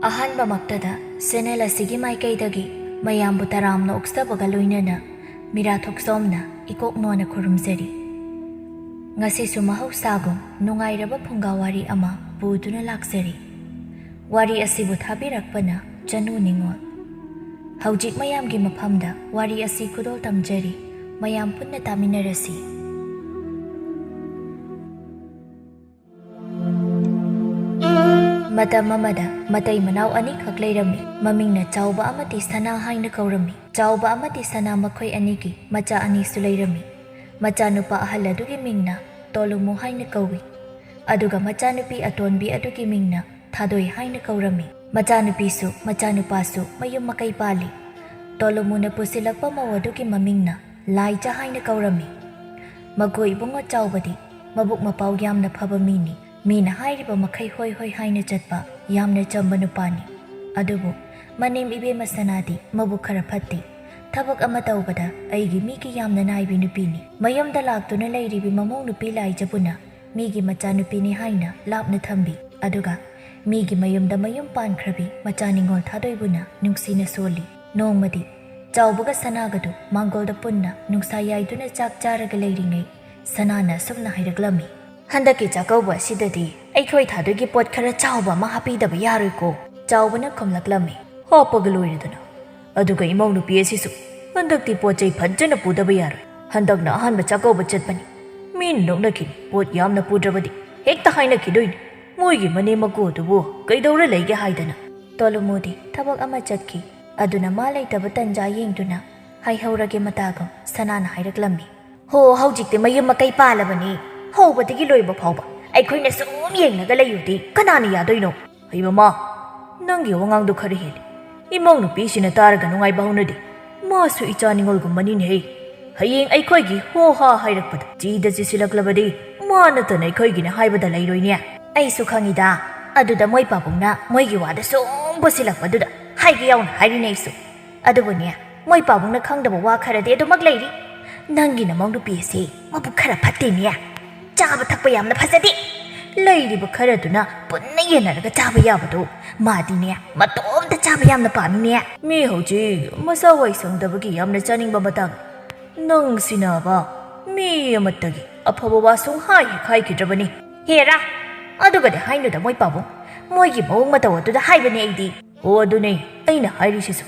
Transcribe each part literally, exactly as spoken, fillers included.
ꯑꯍꯥꯟꯕꯃꯛꯇꯗ channel ꯑꯁꯤꯒꯤ ꯃꯥꯏꯀꯩꯗꯒꯤ ꯃꯌꯥꯝꯕꯨ ꯇꯔꯥꯝꯅ ꯑꯣꯛꯆꯕꯒ ꯂꯣꯏꯅꯅ ꯃꯤꯔꯥ ꯊꯣꯛꯆꯣꯝꯅ ꯏꯀꯣꯛ ꯅꯣꯟꯅ ꯈꯨꯔꯨꯝꯖꯔꯤ꯫ ꯉꯁꯤꯁꯨ ꯃꯍꯧꯁꯥꯒꯨꯝ ꯅꯨꯡꯉꯥꯏꯔꯕ ꯐꯨꯡꯒꯥ ꯋꯥꯔꯤ ꯑꯃ ꯄꯨꯗꯨꯅ ꯂꯥꯛꯆꯔꯤ꯫ ꯋꯥꯔꯤ ꯑꯁꯤꯕꯨ ꯊꯥꯕꯤꯔꯛꯄꯅ ꯆꯅꯨ ꯅꯤꯉꯣꯜ꯫ ꯍꯧꯖꯤꯛ ꯃꯌꯥꯝꯒꯤ ꯃꯐꯝꯗ ꯋꯥꯔꯤ ꯑꯁꯤ ꯈꯨꯗꯣꯜ ꯇꯝꯖꯔꯤ꯫ ꯃꯌꯥꯝ ꯄꯨꯟꯅ ꯇꯥꯃꯤꯟꯅꯔꯁꯤ꯫ ꯃꯇꯝ ꯑꯃꯗ ꯃꯇꯩ ꯃꯅꯥꯎ ꯑꯅꯤꯈꯛ ꯂꯩꯔꯝꯃꯤ꯫ ꯃꯃꯤꯡꯅ ꯆꯥꯎꯕ ꯑꯃꯗꯤ ꯁꯅꯥ ꯍꯥꯏꯅ ꯀꯧꯔꯝꯃꯤ꯫ ꯆꯥꯎꯕ ꯑꯃꯗꯤ ꯁꯅꯥ ꯃꯈꯣꯏ ꯑꯅꯤꯒꯤ ꯃꯆꯥ ꯑꯅꯤꯁꯨ ꯂꯩꯔꯝꯃꯤ꯫ ꯃꯆꯥꯅꯨꯄꯥ ꯑꯍꯜ ꯑꯗꯨꯒꯤ ꯃꯤꯡꯅ ꯇꯣꯂꯨꯃꯨ ꯍꯥꯏꯅ ꯀꯧꯏ꯫ ꯑꯗꯨꯒ ꯃꯆꯥꯅꯨꯄꯤ ꯑꯇꯣꯟꯕꯤ ꯑꯗꯨꯒꯤ ꯃꯤꯡꯅ ꯊꯥꯗꯣꯏ ꯍꯥꯏꯅ ꯀꯧꯔꯝꯃꯤ꯫ ꯃꯆꯥꯅꯨꯄꯤꯁꯨ ꯃꯆꯥꯅꯨꯄꯥꯁꯨ ꯃꯌꯨꯝ ꯃꯀꯩ ꯄꯥꯜꯂꯤ꯫ ꯇꯣꯂꯨꯃꯨꯅ ꯄꯨꯁꯤꯜꯂꯛꯄ ꯃꯧ ꯑꯗꯨꯒꯤ ꯃꯃꯤꯡꯅ ꯂꯥꯏꯖ ꯍꯥꯏꯅ ꯀꯧꯔꯝꯃꯤ꯫ ꯃꯒꯣꯏ ꯏꯕꯨꯡꯉꯣ ꯆꯥꯎꯕꯗꯤ ꯃꯕꯨꯛ ꯃꯄꯥꯎ ꯌꯥꯝꯅ ꯐꯕ ꯃꯤꯅꯤ꯫ ꯃꯤꯅ ꯍꯥꯏꯔꯤꯕ ꯃꯈꯩ ꯍꯣꯏ ꯍꯣꯏ ꯍꯥꯏꯅ ꯆꯠꯄ ꯌꯥꯝꯅ ꯆꯝꯕ ꯅꯨꯄꯥꯅꯤ꯫ ꯑꯗꯨꯕꯨ ꯃꯅꯦꯝ ꯏꯕꯦꯝꯃ ꯁꯅꯥꯗꯤ ꯃꯕꯨꯛ ꯈꯔ ꯐꯠꯇꯦ꯫ ꯊꯕꯛ ꯑꯃ ꯇꯧꯕꯗ ꯑꯩꯒꯤ ꯃꯤꯒꯤ ꯌꯥꯝꯅ ꯅꯥꯏꯕꯤ ꯅꯨꯄꯤꯅꯤ꯫ ꯃꯌꯨꯝꯗ ꯂꯥꯛꯇꯨꯅ ꯂꯩꯔꯤꯕꯤ ꯃꯃꯧ ꯅꯨꯄꯤ ꯂꯥꯏꯖꯕꯨꯅ ꯃꯤꯒꯤ ꯃꯆꯥꯅꯨꯄꯤꯅꯤ ꯍꯥꯏꯅ ꯂꯥꯞꯅ ꯊꯝꯕꯤ꯫ ꯑꯗꯨꯒ ꯃꯤꯒꯤ ꯃꯌꯨꯝꯗ ꯃꯌꯨꯝ ꯄꯥꯟꯈ꯭ꯔꯕꯤ ꯃꯆꯥ ꯅꯤꯉꯣꯜ ꯊꯥꯗꯣꯏꯕꯨꯅ ꯅꯨꯡꯁꯤꯅ ꯁꯣꯜꯂꯤ꯫ ꯅꯣꯡꯃꯗꯤ ꯆꯥꯎꯕꯒ ꯁꯅꯥꯒꯗꯨ ꯃꯥꯡꯒꯣꯜꯗ ꯄꯨꯟꯅ ꯅꯨꯡꯁꯥ ꯌꯥꯏꯗꯨꯅ ꯆꯥꯛ ꯆꯥꯔꯒ ꯂꯩꯔꯤꯉꯩ ꯁꯅꯥꯅ ꯑꯁꯨꯝꯅ ꯍꯥꯏꯔꯛꯂꯝꯃꯤ꯫ "ꯍꯟꯗꯛꯀꯤ ꯆꯥꯛꯀꯧꯕ ꯑꯁꯤꯗꯗꯤ ꯑꯩꯈꯣꯏ ꯊꯥꯗꯣꯏꯒꯤ ꯄꯣꯠ ꯈꯔ ꯆꯥꯎꯕ ꯑꯃ ꯍꯥꯞꯄꯤꯗꯕ ꯌꯥꯔꯣꯏꯀꯣ?" ꯆꯥꯎꯕꯅ ꯈꯨꯝꯂꯛꯂꯝꯃꯤ꯫ "ꯍꯥꯞꯄꯒ ꯂꯣꯏꯔꯦꯗꯅ꯫ ꯑꯗꯨꯒ ꯏꯃꯧ ꯅꯨꯄꯤ ꯑꯁꯤꯁꯨ ꯍꯟꯗꯛꯇꯤ ꯄꯣꯠ ꯆꯩ ꯐꯖꯅ ꯄꯨꯗꯕ ꯌꯥꯔꯣꯏ꯫ ꯍꯟꯗꯛꯅ ꯑꯍꯥꯟꯕ ꯆꯥꯛꯀꯧꯕ ꯆꯠꯄꯅꯤ꯫ ꯃꯤꯅ ꯅꯣꯛꯅꯈꯤꯅꯤ, ꯄꯣꯠ ꯌꯥꯝꯅ ꯄꯨꯗ꯭ꯔꯕꯗꯤ ꯍꯦꯛꯇ ꯍꯥꯏꯅꯈꯤꯗꯣꯏꯅꯤ꯫ ꯃꯣꯏꯒꯤ ꯃꯅꯦꯝ ꯃꯀꯨ ꯑꯗꯨꯕꯨ ꯀꯩꯗꯧꯔ ꯂꯩꯒꯦ ꯍꯥꯏꯗꯅ?" ꯇꯣꯂꯨꯃꯨꯗꯤ ꯊꯕꯛ ꯑꯃ ꯆꯠꯈꯤ꯫ ꯑꯗꯨꯅ ꯃꯥ ꯂꯩꯇꯕ ꯇꯟꯖꯥ ꯌꯦꯡꯗꯨꯅ ꯍꯥꯏꯍꯧꯔꯒꯦ ꯃꯇꯥꯒꯨꯝ ꯁꯅꯥꯅ ꯍꯥꯏꯔꯛꯂꯝꯃꯤ꯫ "ꯍꯣ, ꯍꯧꯖꯤꯛꯇꯤ ꯃꯌꯨꯝ ꯃꯀꯩ ꯄꯥꯜꯂꯕꯅꯤ꯫ ꯍꯧꯕꯗꯒꯤ ꯂꯣꯏꯕ ꯐꯥꯎꯕ ꯑꯩꯈꯣꯏꯅ ꯁꯨꯝ ꯌꯦꯡꯂꯒ ꯂꯩꯌꯨꯗꯤ ꯀꯅꯥꯅ ꯌꯥꯗꯣꯏꯅꯣ?" "ꯍꯩ ꯃꯃꯥ, ꯅꯪꯒꯤ ꯋꯥꯉꯥꯡꯗꯣ ꯈꯔ ꯍꯦꯜꯂꯤ꯫ ꯏꯃꯧ ꯅꯨꯄꯤꯁꯤꯅ ꯇꯥꯔꯒ ꯅꯨꯡꯉꯥꯏꯕ ꯍꯧꯅꯗꯦ꯫ ꯃꯥꯁꯨ ꯏꯆꯥ ꯅꯤꯉꯣꯜꯒꯨꯝꯕꯅꯤꯅꯦꯍꯦ꯫ ꯍꯌꯦꯡ ꯑꯩꯈꯣꯏꯒꯤ ꯍꯣ ꯍꯥ ꯍꯥꯏꯔꯛꯄꯗ ꯆꯤꯗ ꯆꯤꯁꯤꯜꯂꯛꯂꯕꯗꯤ ꯃꯥ ꯅꯠꯇꯅ ꯑꯩꯈꯣꯏꯒꯤꯅ ꯍꯥꯏꯕꯗ ꯂꯩꯔꯣꯏꯅꯦ꯫" "ꯑꯩꯁꯨ ꯈꯪꯉꯤꯗ꯫ ꯑꯗꯨꯗ ꯃꯣꯏ ꯄꯥꯕꯨꯡꯅ ꯃꯣꯏꯒꯤ ꯋꯥꯗ ꯁꯨꯝ ꯄꯨꯁꯤꯜꯂꯛꯄꯗꯨꯗ ꯍꯥꯏꯒꯦ ꯌꯥꯎꯅ ꯍꯥꯏꯔꯤꯅꯦ ꯑꯩꯁꯨ꯫ ꯑꯗꯨꯕꯨꯅꯦ, ꯃꯣꯏ ꯄꯥꯕꯨꯡꯅ ꯈꯪꯗꯕ ꯋꯥ ꯈꯔꯗꯤ ꯑꯗꯨꯃꯛ ꯂꯩꯔꯤ꯫ ꯅꯪꯒꯤ ꯅꯃꯧ ꯅꯨꯄꯤ ꯑꯁꯤ ꯃꯕꯨꯛ ꯈꯔ ꯐꯠꯇꯦꯅꯦ꯫ ꯆꯥꯕ ꯊꯛꯄ ꯌꯥꯝꯅ ꯐꯖꯗꯦ꯫ ꯂꯩꯔꯤꯕ ꯈꯔꯗꯨꯅ ꯄꯨꯟꯅ ꯌꯦꯟꯅꯔꯒ ꯆꯥꯕ ꯌꯥꯕꯗꯣ꯫ ꯃꯥꯗꯤꯅꯦ, ꯃꯇꯣꯝꯇ ꯆꯥꯕ ꯌꯥꯝꯅ ꯄꯥꯝꯃꯤꯅꯦ꯫ ꯃꯤ ꯍꯧꯖꯤꯛ ꯃꯁꯥ ꯋꯥꯏ ꯁꯪꯗꯕꯒꯤ ꯌꯥꯝꯅ ꯆꯥꯅꯤꯡꯕ ꯃꯇꯥꯡ꯫ ꯅꯪꯁꯤꯅꯕ, ꯃꯤ ꯑꯃꯠꯇꯒꯤ ꯑꯐꯕ ꯋꯥ ꯁꯨꯡꯍꯥꯏ ꯍꯦꯛ ꯍꯥꯏꯈꯤꯗ꯭ꯔꯕꯅꯤ꯫ ꯍꯦꯔꯥ, ꯑꯗꯨꯒꯗꯤ ꯍꯥꯏꯅꯨꯗ ꯃꯣꯏ ꯄꯥꯕꯨꯡ꯫ ꯃꯣꯏꯒꯤ ꯃꯑꯣꯡ ꯃꯇꯧ ꯑꯗꯨꯗ ꯍꯥꯏꯕꯅꯦ ꯑꯩꯗꯤ꯫ ꯑꯣ, ꯑꯗꯨꯅꯦ ꯑꯩꯅ ꯍꯥꯏꯔꯤꯁꯤꯁꯨ꯫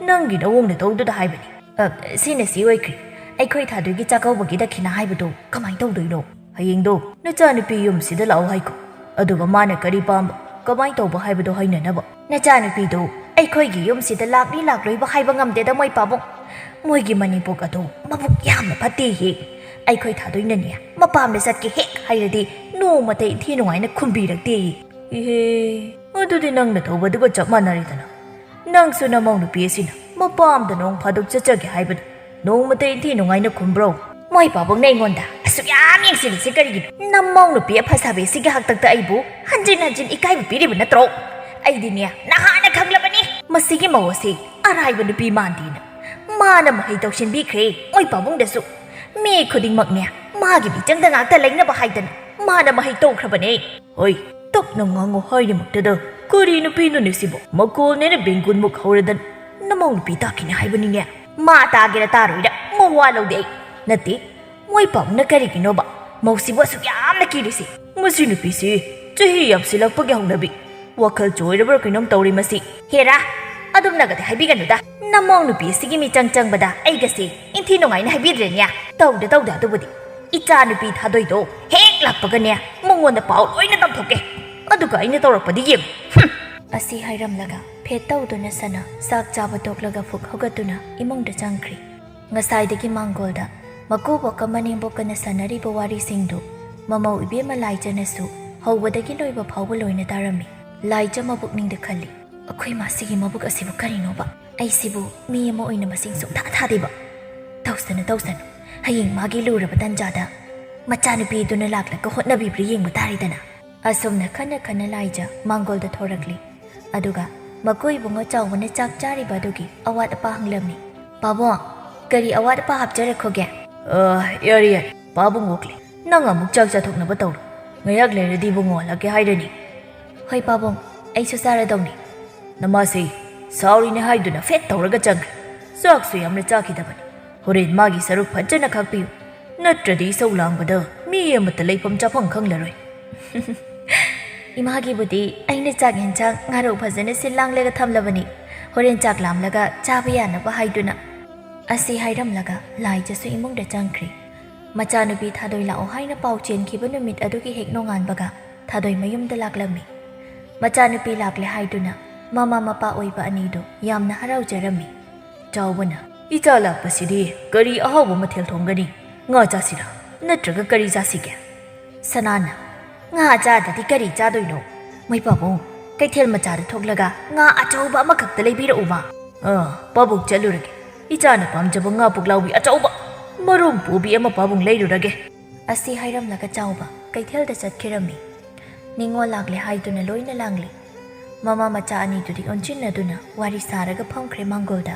ꯅꯪꯒꯤ ꯅꯑꯣꯡ ꯅꯇꯧꯗꯨꯗ ꯍꯥꯏꯕꯅꯤ꯫ ꯑ, ꯁꯤꯅ ꯁꯤ ꯑꯣꯏꯈ꯭ꯔꯦ꯫ ꯑꯩꯈꯣꯏ ꯊꯥꯗꯣꯏꯒꯤ ꯆꯥꯛꯀꯧꯕꯒꯤ ꯗꯈꯤꯅꯥ ꯍꯥꯏꯕꯗꯨ ꯀꯃꯥꯏ ꯇꯧꯗꯣꯏꯅꯣ? ꯍꯌꯦꯡꯗꯣ ꯅꯆꯥꯅꯨꯄꯤ ꯌꯨꯝꯁꯤꯗ ꯂꯥꯛꯑꯣ ꯍꯥꯏꯈꯣ꯫ ꯑꯗꯨꯒ ꯃꯥꯅ ꯀꯔꯤ ꯄꯥꯝꯕ, ꯀꯃꯥꯏ ꯇꯧꯕ ꯍꯥꯏꯕꯗꯣ ꯍꯥꯏꯅꯅꯕ꯫ ꯅꯆꯥꯅꯨꯄꯤꯗꯨ ꯑꯩꯈꯣꯏꯒꯤ ꯌꯨꯝꯁꯤꯗ ꯂꯥꯛꯅꯤ ꯂꯥꯛꯂꯣꯏꯕ ꯍꯥꯏꯕ ꯉꯝꯗꯦꯗ ꯃꯣꯏ ꯄꯥꯕꯨꯡ꯫ ꯃꯣꯏꯒꯤ ꯃꯅꯦꯝꯄꯣꯛ ꯑꯗꯨ ꯃꯕꯨꯛ ꯌꯥꯝꯅ ꯐꯠꯇꯦꯌꯦ꯫ ꯑꯩꯈꯣꯏ ꯊꯥꯗꯣꯏꯅꯅꯦ, ꯃꯄꯥꯝꯗ ꯆꯠꯀꯦ ꯍꯦꯛ ꯍꯥꯏꯔꯗꯤ ꯅꯣꯡꯃꯇ ꯏꯟꯊꯤ ꯅꯨꯡꯉꯥꯏꯅ ꯈꯨꯝꯕꯤꯔꯛꯇꯦꯌꯦ꯫ ꯏꯍꯦ, ꯑꯗꯨꯗꯤ ꯅꯪꯅ ꯇꯧꯕꯗꯨꯒ ꯆꯞ ꯃꯥꯟꯅꯔꯦꯗꯅ꯫ ꯅꯪꯁꯨ ꯅꯃꯧ ꯅꯨꯄꯤ ꯑꯁꯤꯅ ꯃꯄꯥꯝꯗ ꯅꯣꯡ ꯐꯥꯗꯣꯛ ꯆꯠꯆꯒꯦ ꯍꯥꯏꯕꯗ ꯅꯣꯡꯃꯇ ꯏꯟꯊꯤ ꯅꯨꯡꯉꯥꯏꯅ ꯈꯨꯝꯕ꯭ꯔꯣ? ꯃꯣꯏ ꯄꯥꯕꯨꯡꯅ ꯑꯩꯉꯣꯟꯗ ꯑꯁꯨꯛ ꯌꯥꯝ ꯌꯦꯡꯁꯤꯜꯂꯤꯁꯤ ꯀꯔꯤꯒꯤꯅꯣ? ꯅꯃꯧ ꯅꯨꯄꯤ ꯑꯐꯁꯥꯕꯤ ꯑꯁꯤꯒꯤ ꯍꯥꯛꯇꯛꯇ ꯑꯩꯕꯨ ꯍꯟꯖꯤꯟ ꯍꯟꯖꯤꯟ ꯏꯀꯥꯏꯕ ꯄꯤꯔꯤꯕ ꯅꯠꯇ꯭ꯔꯣ? ꯑꯩꯗꯤꯅꯦ, ꯅꯍꯥꯟꯅ ꯈꯪꯂꯕꯅꯤ꯫ ꯃꯁꯤꯒꯤ ꯃꯧ ꯑꯁꯤ ꯑꯔꯥꯏꯕ ꯅꯨꯄꯤ ꯃꯥꯟꯗꯦꯅ꯫ ꯃꯥꯅ ꯃꯍꯩ ꯇꯧꯁꯤꯟꯕꯤꯈ꯭ꯔꯦ ꯃꯣꯏ ꯄꯥꯕꯨꯡꯗꯁꯨ꯫ ꯃꯤ ꯈꯨꯗꯤꯡꯃꯛꯅꯦ, ꯃꯥꯒꯤ ꯃꯤꯆꯪꯗ ꯉꯥꯛꯇ ꯂꯩꯅꯕ ꯍꯥꯏꯗꯅ ꯃꯥꯅ ꯃꯍꯩ ꯇꯧꯈ꯭ꯔꯕꯅꯦ꯫ ꯍꯣꯏ, ꯇꯞꯅ ꯉꯥꯡꯉꯨ ꯍꯥꯏꯔꯤꯃꯛꯇꯗ ꯀꯔꯤ ꯅꯨꯄꯤꯅꯣꯅꯦ ꯁꯤꯕꯣ? ꯃꯀꯣꯜꯅꯦꯅ ꯕꯦꯡꯒꯨꯟꯃꯨꯛ ꯍꯧꯔꯗꯅ꯫ ꯅꯃꯧ ꯅꯨꯄꯤ ꯇꯥꯈꯤꯅꯤ ꯍꯥꯏꯕꯅꯤꯅꯦ꯫ ꯃꯥ ꯇꯥꯒꯦꯔꯥ ꯇꯥꯔꯣꯏꯔꯥ ꯃꯋꯥ ꯂꯧꯗꯦ ꯑꯩ꯫ ꯅꯠꯇꯦ, ꯃꯣꯏ ꯄꯥꯕꯨꯡꯅ ꯀꯔꯤꯒꯤꯅꯣꯕ ꯃꯧꯁꯤꯕꯨ ꯑꯁꯨꯛ ꯌꯥꯝꯅ ꯀꯤꯔꯤꯁꯤ? ꯃꯁꯤ ꯅꯨꯄꯤꯁꯤ ꯆꯍꯤ ꯌꯥꯝꯁꯤꯜꯂꯛꯄꯒꯤ ꯍꯧꯅꯕꯤ, ꯋꯥꯈꯜ ꯆꯣꯏꯔꯕ꯭ꯔꯥ ꯀꯩꯅꯣꯝ ꯇꯧꯔꯤ ꯃꯁꯤ꯫ ꯍꯦꯔꯥ, ꯑꯗꯨꯝꯅꯒꯗꯤ ꯍꯥꯏꯕꯤꯒꯅꯨꯗ꯫ ꯅꯃꯧ ꯅꯨꯄꯤ ꯑꯁꯤꯒꯤ ꯃꯤꯆꯪ ꯆꯪꯕꯗ ꯑꯩꯒꯁꯦ ꯏꯟꯊꯤ ꯅꯨꯡꯉꯥꯏꯅ ꯍꯥꯏꯕꯤꯗ꯭ꯔꯦꯅꯦ꯫ ꯇꯧꯗ ꯇꯧꯗ ꯑꯗꯨꯕꯨꯗꯤ꯫ ꯏꯆꯥ ꯅꯨꯄꯤ ꯊꯥꯗꯣꯏꯗꯣ ꯍꯦꯛ ꯂꯥꯛꯄꯒꯅꯦ, ꯃꯉꯣꯟꯗ ꯄꯥꯎ ꯂꯣꯏꯅ ꯇꯝꯊꯣꯛꯀꯦ꯫ ꯑꯗꯨꯒ ꯑꯩꯅ ꯇꯧꯔꯛꯄꯗꯤ ꯌꯦꯡꯉꯨ꯫ ꯍꯨꯝ꯫ ꯑꯁꯤ ꯍꯥꯏꯔꯝꯂꯒ ꯐꯦꯠ ꯇꯧꯗꯨꯅ ꯁꯅꯥ ꯆꯥꯛ ꯆꯥꯕ ꯇꯣꯛꯂꯒ ꯐꯨꯛ ꯍꯧꯒꯠꯇꯨꯅ ꯏꯃꯨꯡꯗ ꯆꯪꯈ꯭ꯔꯤ꯫ ꯉꯁꯥꯏꯗꯒꯤ ꯃꯥꯡꯒꯣꯜꯗ ꯃꯀꯨꯕꯣꯛꯀ ꯃꯅꯦꯝꯕꯣꯛꯀꯅ ꯁꯥꯟꯅꯔꯤꯕ ꯋꯥꯔꯤꯁꯤꯡꯗꯨ ꯃꯃꯧ ꯏꯕꯦꯝꯃ ꯂꯥꯏꯖꯅꯁꯨ ꯍꯧꯕꯗꯒꯤ ꯂꯣꯏꯕ ꯐꯥꯎꯕ ꯂꯣꯏꯅ ꯇꯥꯔꯝꯃꯤ꯫ ꯂꯥꯏꯖ ꯃꯕꯨꯛꯅꯤꯡꯗ ꯈꯜꯂꯤ, "ꯑꯩꯈꯣꯏ ꯃꯥꯁꯤꯒꯤ ꯃꯕꯨꯛ ꯑꯁꯤꯕꯨ ꯀꯔꯤꯅꯣꯕ? ꯑꯩꯁꯤꯕꯨ ꯃꯤ ꯑꯃ ꯑꯣꯏꯅ ꯃꯁꯤꯡ ꯁꯨꯡꯊꯥ ꯊꯥꯗꯦꯕ꯫ ꯇꯧꯁꯅꯨ, ꯇꯧꯁꯅꯨ꯫ ꯍꯌꯦꯡ ꯃꯥꯒꯤ ꯂꯨꯔꯕ ꯇꯟꯖꯥꯗ ꯃꯆꯥꯅꯨꯄꯤꯗꯨꯅ ꯂꯥꯛꯂꯒ ꯍꯣꯠꯅꯕꯤꯕ꯭ꯔꯥ ꯌꯦꯡꯕ ꯇꯥꯔꯦꯗꯅ"꯫ ꯑꯁꯨꯝꯅ ꯈꯟꯅ ꯈꯟꯅ ꯂꯥꯏꯖ ꯃꯥꯡꯒꯣꯜꯗ ꯊꯣꯔꯛꯂꯤ꯫ ꯑꯗꯨꯒ ꯃꯀꯣꯏ ꯏꯕꯨꯡꯉꯣ ꯆꯥꯎꯕꯅ ꯆꯥꯛ ꯆꯥꯔꯤꯕ ꯑꯗꯨꯒꯤ ꯑꯋꯥꯠ ꯑꯄꯥ ꯍꯪꯂꯝꯃꯤ꯫ "ꯄꯥꯕꯨꯡ, ꯀꯔꯤ ꯑꯋꯥꯠ ꯑꯄꯥ ꯍꯥꯞꯆꯔꯛꯈꯣꯒꯦ?" "ꯑ, ꯌꯥꯔꯦ, ꯌꯥꯔꯦ꯫ ꯄꯥꯕꯨꯡ ꯑꯣꯛꯂꯦ꯫ ꯅꯪ ꯑꯃꯨꯛ ꯆꯥꯛ ꯆꯥꯊꯣꯛꯅꯕ ꯇꯧꯔꯣ꯫ "ꯉꯥꯏꯍꯥꯛ ꯂꯩꯔꯗꯤ ꯏꯕꯨꯡꯉꯣ ꯍꯜꯂꯛꯀꯦ ꯍꯥꯏꯔꯅꯤ꯫" "ꯍꯣꯏ ꯄꯥꯕꯨꯡ, ꯑꯩꯁꯨ ꯆꯥꯔꯗꯧꯅꯤ꯫" "ꯅꯃꯥꯁꯤ ꯁꯥꯎꯔꯤꯅꯦ ꯍꯥꯏꯗꯨꯅ ꯐꯦꯠ ꯇꯧꯔꯒ ꯆꯪꯈ꯭ꯔꯦ꯫ ꯆꯥꯛꯁꯨ ꯌꯥꯝꯅ ꯆꯥꯈꯤꯗꯕꯅꯤ꯫ ꯍꯣꯔꯦꯟ ꯃꯥꯒꯤ ꯁꯔꯨꯛ ꯐꯖꯅ ꯈꯥꯛꯄꯤꯌꯨ, ꯅꯠꯇ꯭ꯔꯗꯤ ꯏꯁꯧ ꯂꯥꯡꯕꯗ ꯃꯤ ꯑꯃꯠꯇ ꯂꯩꯐꯝ ꯆꯥꯐꯝ ꯈꯪꯂꯔꯣꯏ꯫" "ꯏꯃꯥꯒꯤꯕꯨꯗꯤ ꯑꯩꯅ ꯆꯥꯛ ꯌꯦꯟꯁꯥꯡ ꯉꯥꯔꯧ ꯐꯖꯅ ꯁꯤꯜ ꯂꯥꯡꯂꯒ ꯊꯝꯂꯕꯅꯤ꯫ ꯍꯣꯔꯦꯟ ꯆꯥꯛ ꯂꯥꯝꯂꯒ ꯆꯥꯕ ꯌꯥꯅꯕ ꯍꯥꯏꯗꯨꯅ꯫" ꯑꯁꯤ ꯍꯥꯏꯔꯝꯂꯒ ꯂꯥꯏꯖꯁꯨ ꯏꯃꯨꯡꯗ ꯆꯪꯈ꯭ꯔꯦ꯫ ꯃꯆꯥꯅꯨꯄꯤ ꯊꯥꯗꯣꯏ ꯂꯥꯛꯑꯣ ꯍꯥꯏꯅ ꯄꯥꯎ ꯆꯦꯟꯈꯤꯕ ꯅꯨꯃꯤꯠ ꯑꯗꯨꯒꯤ ꯍꯦꯛ ꯅꯣꯡꯉꯥꯟꯕꯒ ꯊꯥꯗꯣꯏ ꯃꯌꯨꯝꯗ ꯂꯥꯛꯂꯝꯃꯤ꯫ ꯃꯆꯥꯅꯨꯄꯤ ꯂꯥꯛꯂꯦ ꯍꯥꯏꯗꯨꯅ ꯃꯃꯥ ꯃꯄꯥ ꯑꯣꯏꯕ ꯑꯅꯤꯗꯨ ꯌꯥꯝꯅ ꯍꯔꯥꯎꯖꯔꯝꯃꯤ꯫ ꯆꯥꯎꯕꯅ, "ꯏꯆꯥ ꯂꯥꯛꯄꯁꯤꯗꯤ ꯀꯔꯤ ꯑꯍꯥꯎꯕ ꯃꯊꯦꯜ ꯊꯣꯡꯒꯅꯤ? ꯉꯥ ꯆꯥꯁꯤꯔꯥ, ꯅꯠꯇ꯭ꯔꯒ ꯀꯔꯤ ꯆꯥꯁꯤꯒꯦ?" ꯁꯅꯥꯅ, "ꯉꯥ ꯆꯥꯗꯗꯤ ꯀꯔꯤ ꯆꯥꯗꯣꯏꯅꯣ? ꯃꯩ ꯄꯥꯕꯨꯡ, ꯀꯩꯊꯦꯜ ꯃꯆꯥꯗ ꯊꯣꯛꯂꯒ ꯉꯥ ꯑꯆꯧꯕ ꯑꯃꯈꯛꯇ ꯂꯩꯕꯤꯔꯛꯎꯕ꯫" "ꯑꯥ, ꯄꯥꯕꯨꯡ ꯆꯠꯂꯨꯔꯒꯦ꯫ ꯏꯆꯥꯅ ꯄꯥꯝꯖꯕ ꯉꯥ ꯄꯨꯛꯂꯥꯎꯕꯤ ꯑꯆꯧꯕ ꯃꯔꯨꯝ ꯄꯨꯕꯤ ꯑꯃ ꯄꯥꯕꯨꯡ ꯂꯩꯔꯨꯔꯒꯦ꯫" ꯑꯁꯤ ꯍꯥꯏꯔꯝꯂꯒ ꯆꯥꯎꯕ ꯀꯩꯊꯦꯜꯗ ꯆꯠꯈꯤꯔꯝꯃꯤ꯫ ꯅꯤꯉꯣꯜ ꯂꯥꯛꯂꯦ ꯍꯥꯏꯗꯨꯅ ꯂꯣꯏꯅ ꯂꯥꯡꯂꯤ꯫ ꯃꯃꯥ ꯃꯆꯥ ꯑꯅꯤꯗꯨꯗꯤ ꯑꯣꯟꯁꯤꯟꯅꯗꯨꯅ ꯋꯥꯔꯤ ꯁꯥꯔꯒ ꯐꯝꯈ꯭ꯔꯦ ꯃꯥꯡꯒꯣꯜꯗ꯫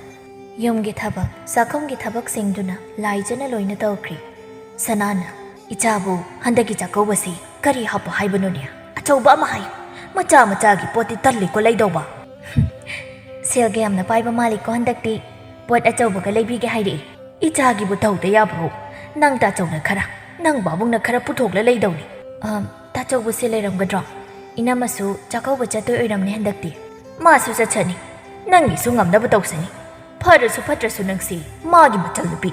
ꯌꯨꯝꯒꯤ ꯊꯕꯛ, ꯆꯥꯛꯈꯨꯝꯒꯤ ꯊꯕꯛꯁꯤꯡꯗꯨꯅ ꯂꯥꯏꯖꯅ ꯂꯣꯏꯅ ꯇꯧꯈ꯭ꯔꯦ꯫ ꯁꯅꯥꯅ, "ꯏꯆꯥꯕꯨ ꯍꯟꯗꯛꯀꯤ ꯆꯥꯛꯀꯧꯕꯁꯤ ꯀꯔꯤ ꯍꯥꯞꯄꯣ ꯍꯥꯏꯕꯅꯣꯅꯦ? ꯑꯆꯧꯕ ꯑꯃ ꯍꯥꯏꯌꯨ꯫ ꯃꯆꯥ ꯃꯆꯥꯒꯤ ꯄꯣꯠꯇꯤ ꯇꯜꯂꯤꯀꯣ ꯂꯩꯗꯧꯕ꯫" "ꯁꯦꯜꯒ ꯌꯥꯝꯅ ꯄꯥꯏꯕ ꯃꯥꯜꯂꯤꯀꯣ ꯍꯟꯗꯛꯇꯤ꯫ ꯄꯣꯠ ꯑꯆꯧꯕꯒ ꯂꯩꯕꯤꯒꯦ ꯍꯥꯏꯔꯛꯏ꯫ ꯏꯆꯥꯒꯤꯕꯨ ꯇꯧꯗ ꯌꯥꯕ꯭ꯔꯣ? ꯅꯪ ꯇꯥꯆꯧꯅ ꯈꯔ, ꯅꯪ ꯕꯥꯕꯨꯡꯅ ꯈꯔ ꯄꯨꯊꯣꯛꯂ ꯂꯩꯗꯧꯅꯤ꯫" "ꯑ, ꯇꯥꯆꯧꯕꯨ ꯁꯦꯜ ꯂꯩꯔꯝꯒꯗ꯭ꯔꯣ? ꯏꯅꯝꯃꯁꯨ ꯆꯥꯛꯀꯧꯕ ꯆꯠꯇꯣꯏ ꯑꯣꯏꯔꯝꯅꯤ ꯍꯟꯗꯛꯇꯤ꯫" "ꯃꯥꯁꯨ ꯆꯠꯁꯅꯤ꯫ ꯅꯪꯒꯤꯁꯨ ꯉꯝꯅꯕ ꯇꯧꯁꯅꯤ꯫ ꯐꯔꯁꯨ ꯐꯠꯇ꯭ꯔꯁꯨ ꯅꯪꯁꯤ ꯃꯥꯒꯤ ꯃꯆꯜꯅꯨꯄꯤ꯫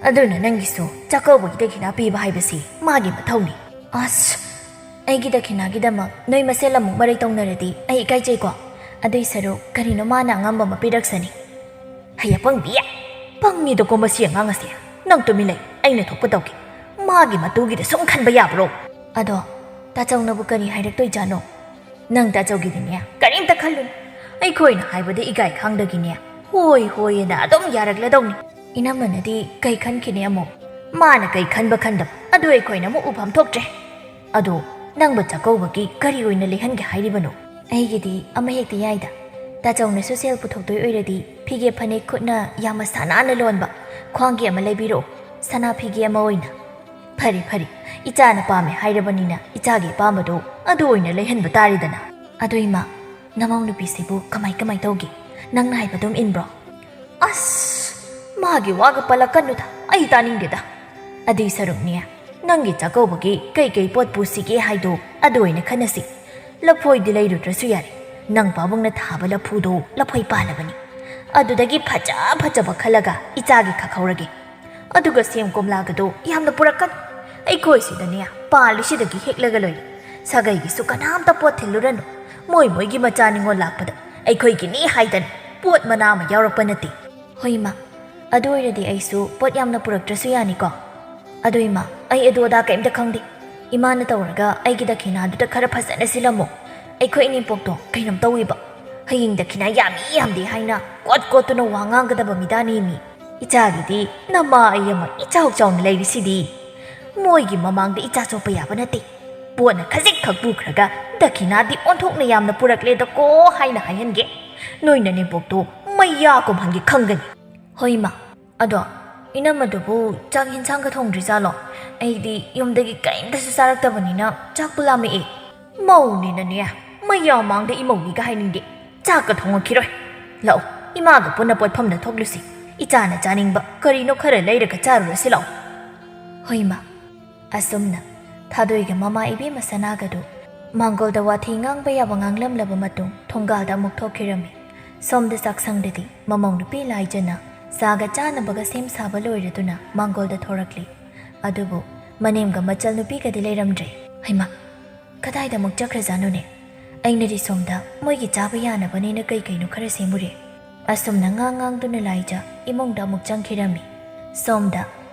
ꯑꯗꯨꯅ ꯅꯪꯒꯤꯁꯨ ꯆꯥꯛꯀꯧꯕꯒꯤ ꯗꯈꯤꯅꯥ ꯄꯤꯕ ꯍꯥꯏꯕꯁꯤ ꯃꯥꯒꯤ ꯃꯊꯧꯅꯤ꯫" "ꯑꯁ, ꯑꯩꯒꯤ ꯗꯈꯤꯅꯥꯒꯤꯗꯃꯛ ꯅꯣꯏ ꯃꯁꯦꯜ ꯑꯃꯨꯛ ꯃꯔꯩ ꯇꯧꯅꯔꯗꯤ ꯑꯩ ꯏꯀꯥꯏꯖꯩꯀꯣ꯫ ꯑꯗꯨꯏ ꯁꯔꯨꯛ ꯀꯔꯤꯅꯣ ꯃꯥꯅ ꯑꯉꯝꯕ ꯑꯃ ꯄꯤꯔꯛꯁꯅꯤ꯫" "ꯍꯩ ꯑꯄꯪꯕꯤ! ꯄꯪꯉꯤꯗꯀꯣ ꯃꯁꯤ ꯑꯉꯥꯡ ꯑꯁꯦ꯫ ꯅꯪ ꯇꯨꯃꯤꯟ ꯂꯩ, ꯑꯩꯅ ꯊꯣꯛꯄ ꯇꯧꯒꯦ꯫ ꯃꯥꯒꯤ ꯃꯇꯨꯒꯤꯗ ꯁꯨꯝ ꯈꯟꯕ ꯌꯥꯕ꯭ꯔꯣ?" "ꯑꯗꯣ, ꯇꯥꯆꯧꯅꯕꯨ ꯀꯔꯤ ꯍꯥꯏꯔꯛꯇꯣꯏꯖꯥꯠꯅꯣ?" "ꯅꯪ ꯇꯥꯆꯧꯒꯤꯗꯤꯅꯦ ꯀꯔꯤꯝꯇ ꯈꯜꯂꯨꯅꯨ꯫ ꯑꯩꯈꯣꯏꯅ ꯍꯥꯏꯕꯗ ꯏꯀꯥꯏ ꯈꯪꯗꯒꯤꯅꯦ ꯍꯣꯏ ꯍꯣꯏ ꯑꯅ ꯑꯗꯨꯝ ꯌꯥꯔꯛꯂꯗꯧꯅꯤ꯫ ꯏꯅꯝꯃꯅꯗꯤ ꯀꯩ ꯈꯟꯈꯤꯅꯤ ꯑꯃꯨꯛ?" "ꯃꯥꯅ ꯀꯩ ꯈꯟꯕ ꯈꯟꯗꯕ ꯑꯗꯨ ꯑꯩꯈꯣꯏꯅ ꯑꯃꯨꯛ ꯎꯐꯝ ꯊꯣꯛꯇ꯭ꯔꯦ꯫ ꯑꯗꯣ, ꯅꯪꯕꯨ ꯆꯥꯛꯀꯧꯕꯒꯤ ꯀꯔꯤ ꯑꯣꯏꯅ ꯂꯩꯍꯟꯒꯦ ꯍꯥꯏꯔꯤꯕꯅꯣ?" "ꯑꯩꯒꯤꯗꯤ ꯑꯃ ꯍꯦꯛꯇ ꯌꯥꯏꯗ꯫ ꯇꯥꯆꯧꯅꯁꯨ ꯁꯦꯜ ꯄꯨꯊꯣꯛꯇꯣꯏ ꯑꯣꯏꯔꯗꯤ ꯐꯤꯒꯦ ꯐꯅꯦꯛ ꯈꯨꯠꯅ ꯌꯥꯝꯅ ꯁꯥ ꯅꯥꯟꯅ ꯂꯣꯟꯕ ꯈ꯭ꯋꯥꯡꯒꯤ ꯑꯃ ꯂꯩꯕꯤꯔꯛꯑꯣ, ꯁꯅꯥ ꯐꯤꯒꯦ ꯑꯃ ꯑꯣꯏꯅ꯫" "ꯐꯔꯦ, ꯐꯔꯦ, "ꯏꯆꯥꯅ ꯄꯥꯝꯃꯦ ꯍꯥꯏꯔꯕꯅꯤꯅ ꯏꯆꯥꯒꯤ ꯑꯄꯥꯝꯕꯗꯣ ꯑꯗꯨ ꯑꯣꯏꯅ ꯂꯩꯍꯟꯕ ꯇꯥꯔꯦꯗꯅ꯫ ꯑꯗꯣ ꯏꯃꯥ, ꯅꯃꯧ ꯅꯨꯄꯤꯁꯤꯕꯨ ꯀꯃꯥꯏ ꯀꯃꯥꯏ ꯇꯧꯒꯦ? ꯅꯪꯅ ꯍꯥꯏꯕ ꯑꯗꯨꯝ ꯏꯟꯕ꯭ꯔꯣ?" "ꯑꯁ, ꯃꯥꯒꯤ ꯋꯥꯒ ꯄꯜꯂꯛꯀꯅꯨꯗ, ꯑꯩ ꯇꯥꯅꯤꯡꯗꯦꯗ꯫ ꯑꯗꯨꯏ ꯁꯔꯨꯛꯅꯦ, ꯅꯪꯒꯤ ꯆꯥꯛꯀꯧꯕꯒꯤ ꯀꯩꯀꯩ ꯄꯣꯠ ꯄꯨꯁꯤꯒꯦ ꯍꯥꯏꯗꯣ ꯑꯗꯨ ꯑꯣꯏꯅ ꯈꯟꯅꯁꯤ꯫ ꯂꯐꯣꯏꯗꯤ ꯂꯩꯔꯨꯗ꯭ꯔꯁꯨ ꯌꯥꯔꯦ, ꯅꯪ ꯄꯥꯕꯨꯡꯅ ꯊꯥꯕ ꯂꯐꯨꯗꯣ ꯂꯐꯣꯏ ꯄꯥꯜꯂꯕꯅꯤ꯫ ꯑꯗꯨꯗꯒꯤ ꯐꯖ ꯐꯖꯕ ꯈꯜꯂꯒ ꯏꯆꯥꯒꯤ ꯈꯥꯛꯍꯧꯔꯒꯦ꯫ ꯑꯗꯨꯒ ꯁꯦꯝ ꯀꯣꯝꯂꯥꯒꯗꯣ ꯌꯥꯝꯅ ꯄꯨꯔꯛꯀꯅꯨ꯫ ꯑꯩꯈꯣꯏ ꯁꯤꯗꯅꯦ ꯄꯥꯜꯂꯤꯁꯤꯗꯒꯤ ꯍꯦꯛꯂꯒ ꯂꯣꯏꯔꯦ꯫ ꯁꯥꯒꯩꯒꯤꯁꯨ ꯀꯅꯥꯝꯇ ꯄꯣꯠ ꯊꯤꯜꯂꯨꯔꯅꯨ꯫ ꯃꯣꯏ ꯃꯣꯏꯒꯤ ꯃꯆꯥ ꯅꯤꯉꯣꯜ ꯂꯥꯛꯄꯗ ꯑꯩꯈꯣꯏꯒꯤꯅꯤ ꯍꯥꯏꯗꯅ ꯄꯣꯠ ꯃꯅꯥ ꯑꯃ ꯌꯥꯎꯔꯛꯄ ꯅꯠꯇꯦ꯫" "ꯍꯣꯏ ꯏꯃꯥ, ꯑꯗꯨ ꯑꯣꯏꯔꯗꯤ ꯑꯩꯁꯨ ꯄꯣꯠ ꯌꯥꯝꯅ ꯄꯨꯔꯛꯇ꯭ꯔꯁꯨ ꯌꯥꯅꯤꯀꯣ?" "ꯑꯗꯣ ꯏꯃꯥ, ꯑꯩ ꯑꯗꯨ ꯑꯗꯥ ꯀꯩꯝꯇ ꯈꯪꯗꯦ꯫ ꯏꯃꯥꯅ ꯇꯧꯔꯒ ꯑꯩꯒꯤ ꯗꯈꯤꯅꯥꯗꯨꯗ ꯈꯔ ꯐꯖꯅ ꯁꯤꯜꯂꯝꯃꯣ꯫ ꯑꯩꯈꯣꯏ ꯏꯅꯦꯝꯄꯣꯛꯇꯣ ꯀꯩꯅꯣꯝ ꯇꯧꯏꯕ꯫ ꯍꯌꯦꯡ ꯗꯈꯤꯅꯥ ꯌꯥꯝꯃꯤ ꯌꯥꯝꯗꯦ ꯍꯥꯏꯅ ꯀꯣꯠ ꯀꯣꯠꯇꯨꯅ ꯋꯥ ꯉꯥꯡꯒꯗꯕ ꯃꯤꯗꯥꯅꯤ ꯃꯤ꯫ ꯏꯆꯥꯒꯤꯗꯤ ꯅꯃꯥ ꯑꯩ ꯑꯃ ꯏꯆꯥꯎ ꯆꯥꯎꯅ ꯂꯩꯔꯤꯁꯤꯗꯤ꯫ ꯃꯣꯏꯒꯤ ꯃꯃꯥꯡꯗ ꯏꯆꯥ ꯆꯣꯞꯄ ꯌꯥꯕ ꯅꯠꯇꯦ꯫ ꯄꯣꯠꯅ ꯈꯖꯤꯛꯈꯛ ꯄꯨꯈ꯭ꯔꯒ ꯗꯈꯤꯅꯥꯗꯤ ꯑꯣꯟꯊꯣꯛꯅ ꯌꯥꯝꯅ ꯄꯨꯔꯛꯂꯦꯗꯀꯣ ꯍꯥꯏꯅ ꯍꯥꯏꯍꯟꯒꯦ꯫ ꯅꯣꯏ ꯅꯅꯦꯝꯄꯣꯛꯇꯣ ꯃꯩꯌꯥ ꯀꯨꯝꯍꯟꯒꯦ ꯈꯪꯒꯅꯤ꯫" "ꯍꯣꯏ ꯏꯃꯥ, ꯑꯗꯣ ꯏꯅꯝꯃꯗꯨꯕꯨ ꯆꯥꯛ ꯌꯦꯟꯁꯥꯡꯒ ꯊꯣꯡꯗ꯭ꯔꯤꯖꯥꯠꯂꯣ? ꯑꯩꯗꯤ ꯌꯨꯝꯗꯒꯤ ꯀꯔꯤꯝꯇꯁꯨ ꯆꯥꯔꯛꯇꯕꯅꯤꯅ ꯆꯥꯛꯄꯨ ꯂꯥꯝꯃꯛꯑꯦ꯫" "ꯃꯧꯅꯤꯅꯅꯦ, ꯃꯩꯌꯥ ꯃꯥꯡꯗ ꯏꯃꯧꯅꯤꯒ ꯍꯥꯏꯅꯤꯡꯗꯦ꯫ ꯆꯥꯛꯀ ꯊꯣꯡꯉꯛꯈꯤꯔꯣꯏ꯫ ꯂꯥꯛꯑꯣ, ꯏꯃꯥꯒ ꯄꯨꯟꯅ ꯄꯣꯠꯐꯝꯗ ꯊꯣꯛꯂꯨꯁꯤ꯫ ꯏꯆꯥꯅ ꯆꯥꯅꯤꯡꯕ ꯀꯔꯤꯅꯣ ꯈꯔ ꯂꯩꯔꯒ ꯆꯥꯔꯨꯔꯁꯤ ꯂꯥꯛꯑꯣ꯫" "ꯍꯣꯏ ꯏꯃꯥ꯫" ꯑꯁꯨꯝꯅ ꯊꯥꯗꯣꯏꯒ ꯃꯃꯥ ꯏꯕꯦꯝꯃ ꯁꯅꯥꯒꯗꯨ ꯃꯥꯡꯒꯣꯜꯗ ꯋꯥꯊꯤ ꯉꯥꯡꯕ ꯌꯥꯕ ꯉꯥꯡꯂꯝꯂꯕ ꯃꯇꯨꯡ ꯊꯣꯡꯒꯥꯜꯗ ꯑꯃꯨꯛ ꯊꯣꯛꯈꯤꯔꯝꯃꯤ꯫ ꯁꯣꯝꯗ ꯆꯥꯛꯁꯪꯗꯗꯤ ꯃꯃꯧ ꯅꯨꯄꯤ ꯂꯥꯏꯖꯅ ꯆꯥꯒ ꯆꯥꯅꯕꯒ ꯁꯦꯝ ꯁꯥꯕ ꯂꯣꯏꯔꯗꯨꯅ ꯃꯥꯡꯒꯣꯜꯗ ꯊꯣꯔꯛꯂꯤ꯫ ꯑꯗꯨꯕꯨ ꯃꯅꯦꯝꯒ ꯃꯆꯜ ꯅꯨꯄꯤꯒꯗꯤ ꯂꯩꯔꯝꯗ꯭ꯔꯦ꯫ "ꯍꯩꯃꯥ, ꯀꯗꯥꯏꯗ ꯑꯃꯨꯛ ꯆꯠꯈ꯭ꯔꯖꯥꯠꯅꯣꯅꯦ? ꯑꯩꯅꯗꯤ ꯁꯣꯝꯗ ꯃꯣꯏꯒꯤ ꯆꯥꯕ ꯌꯥꯅꯕꯅꯦꯅ ꯀꯩ ꯀꯩꯅꯣ ꯈꯔ ꯁꯦꯝꯃꯨꯔꯦ꯫" ꯑꯁꯨꯝꯅ ꯉꯥꯡ ꯉꯥꯡꯗꯨꯅ ꯂꯥꯏꯖ ꯏꯃꯨꯡꯗ ꯑꯃꯨꯛ ꯆꯪꯈꯤꯔꯝꯃꯤ꯫ ꯁꯣꯝꯗ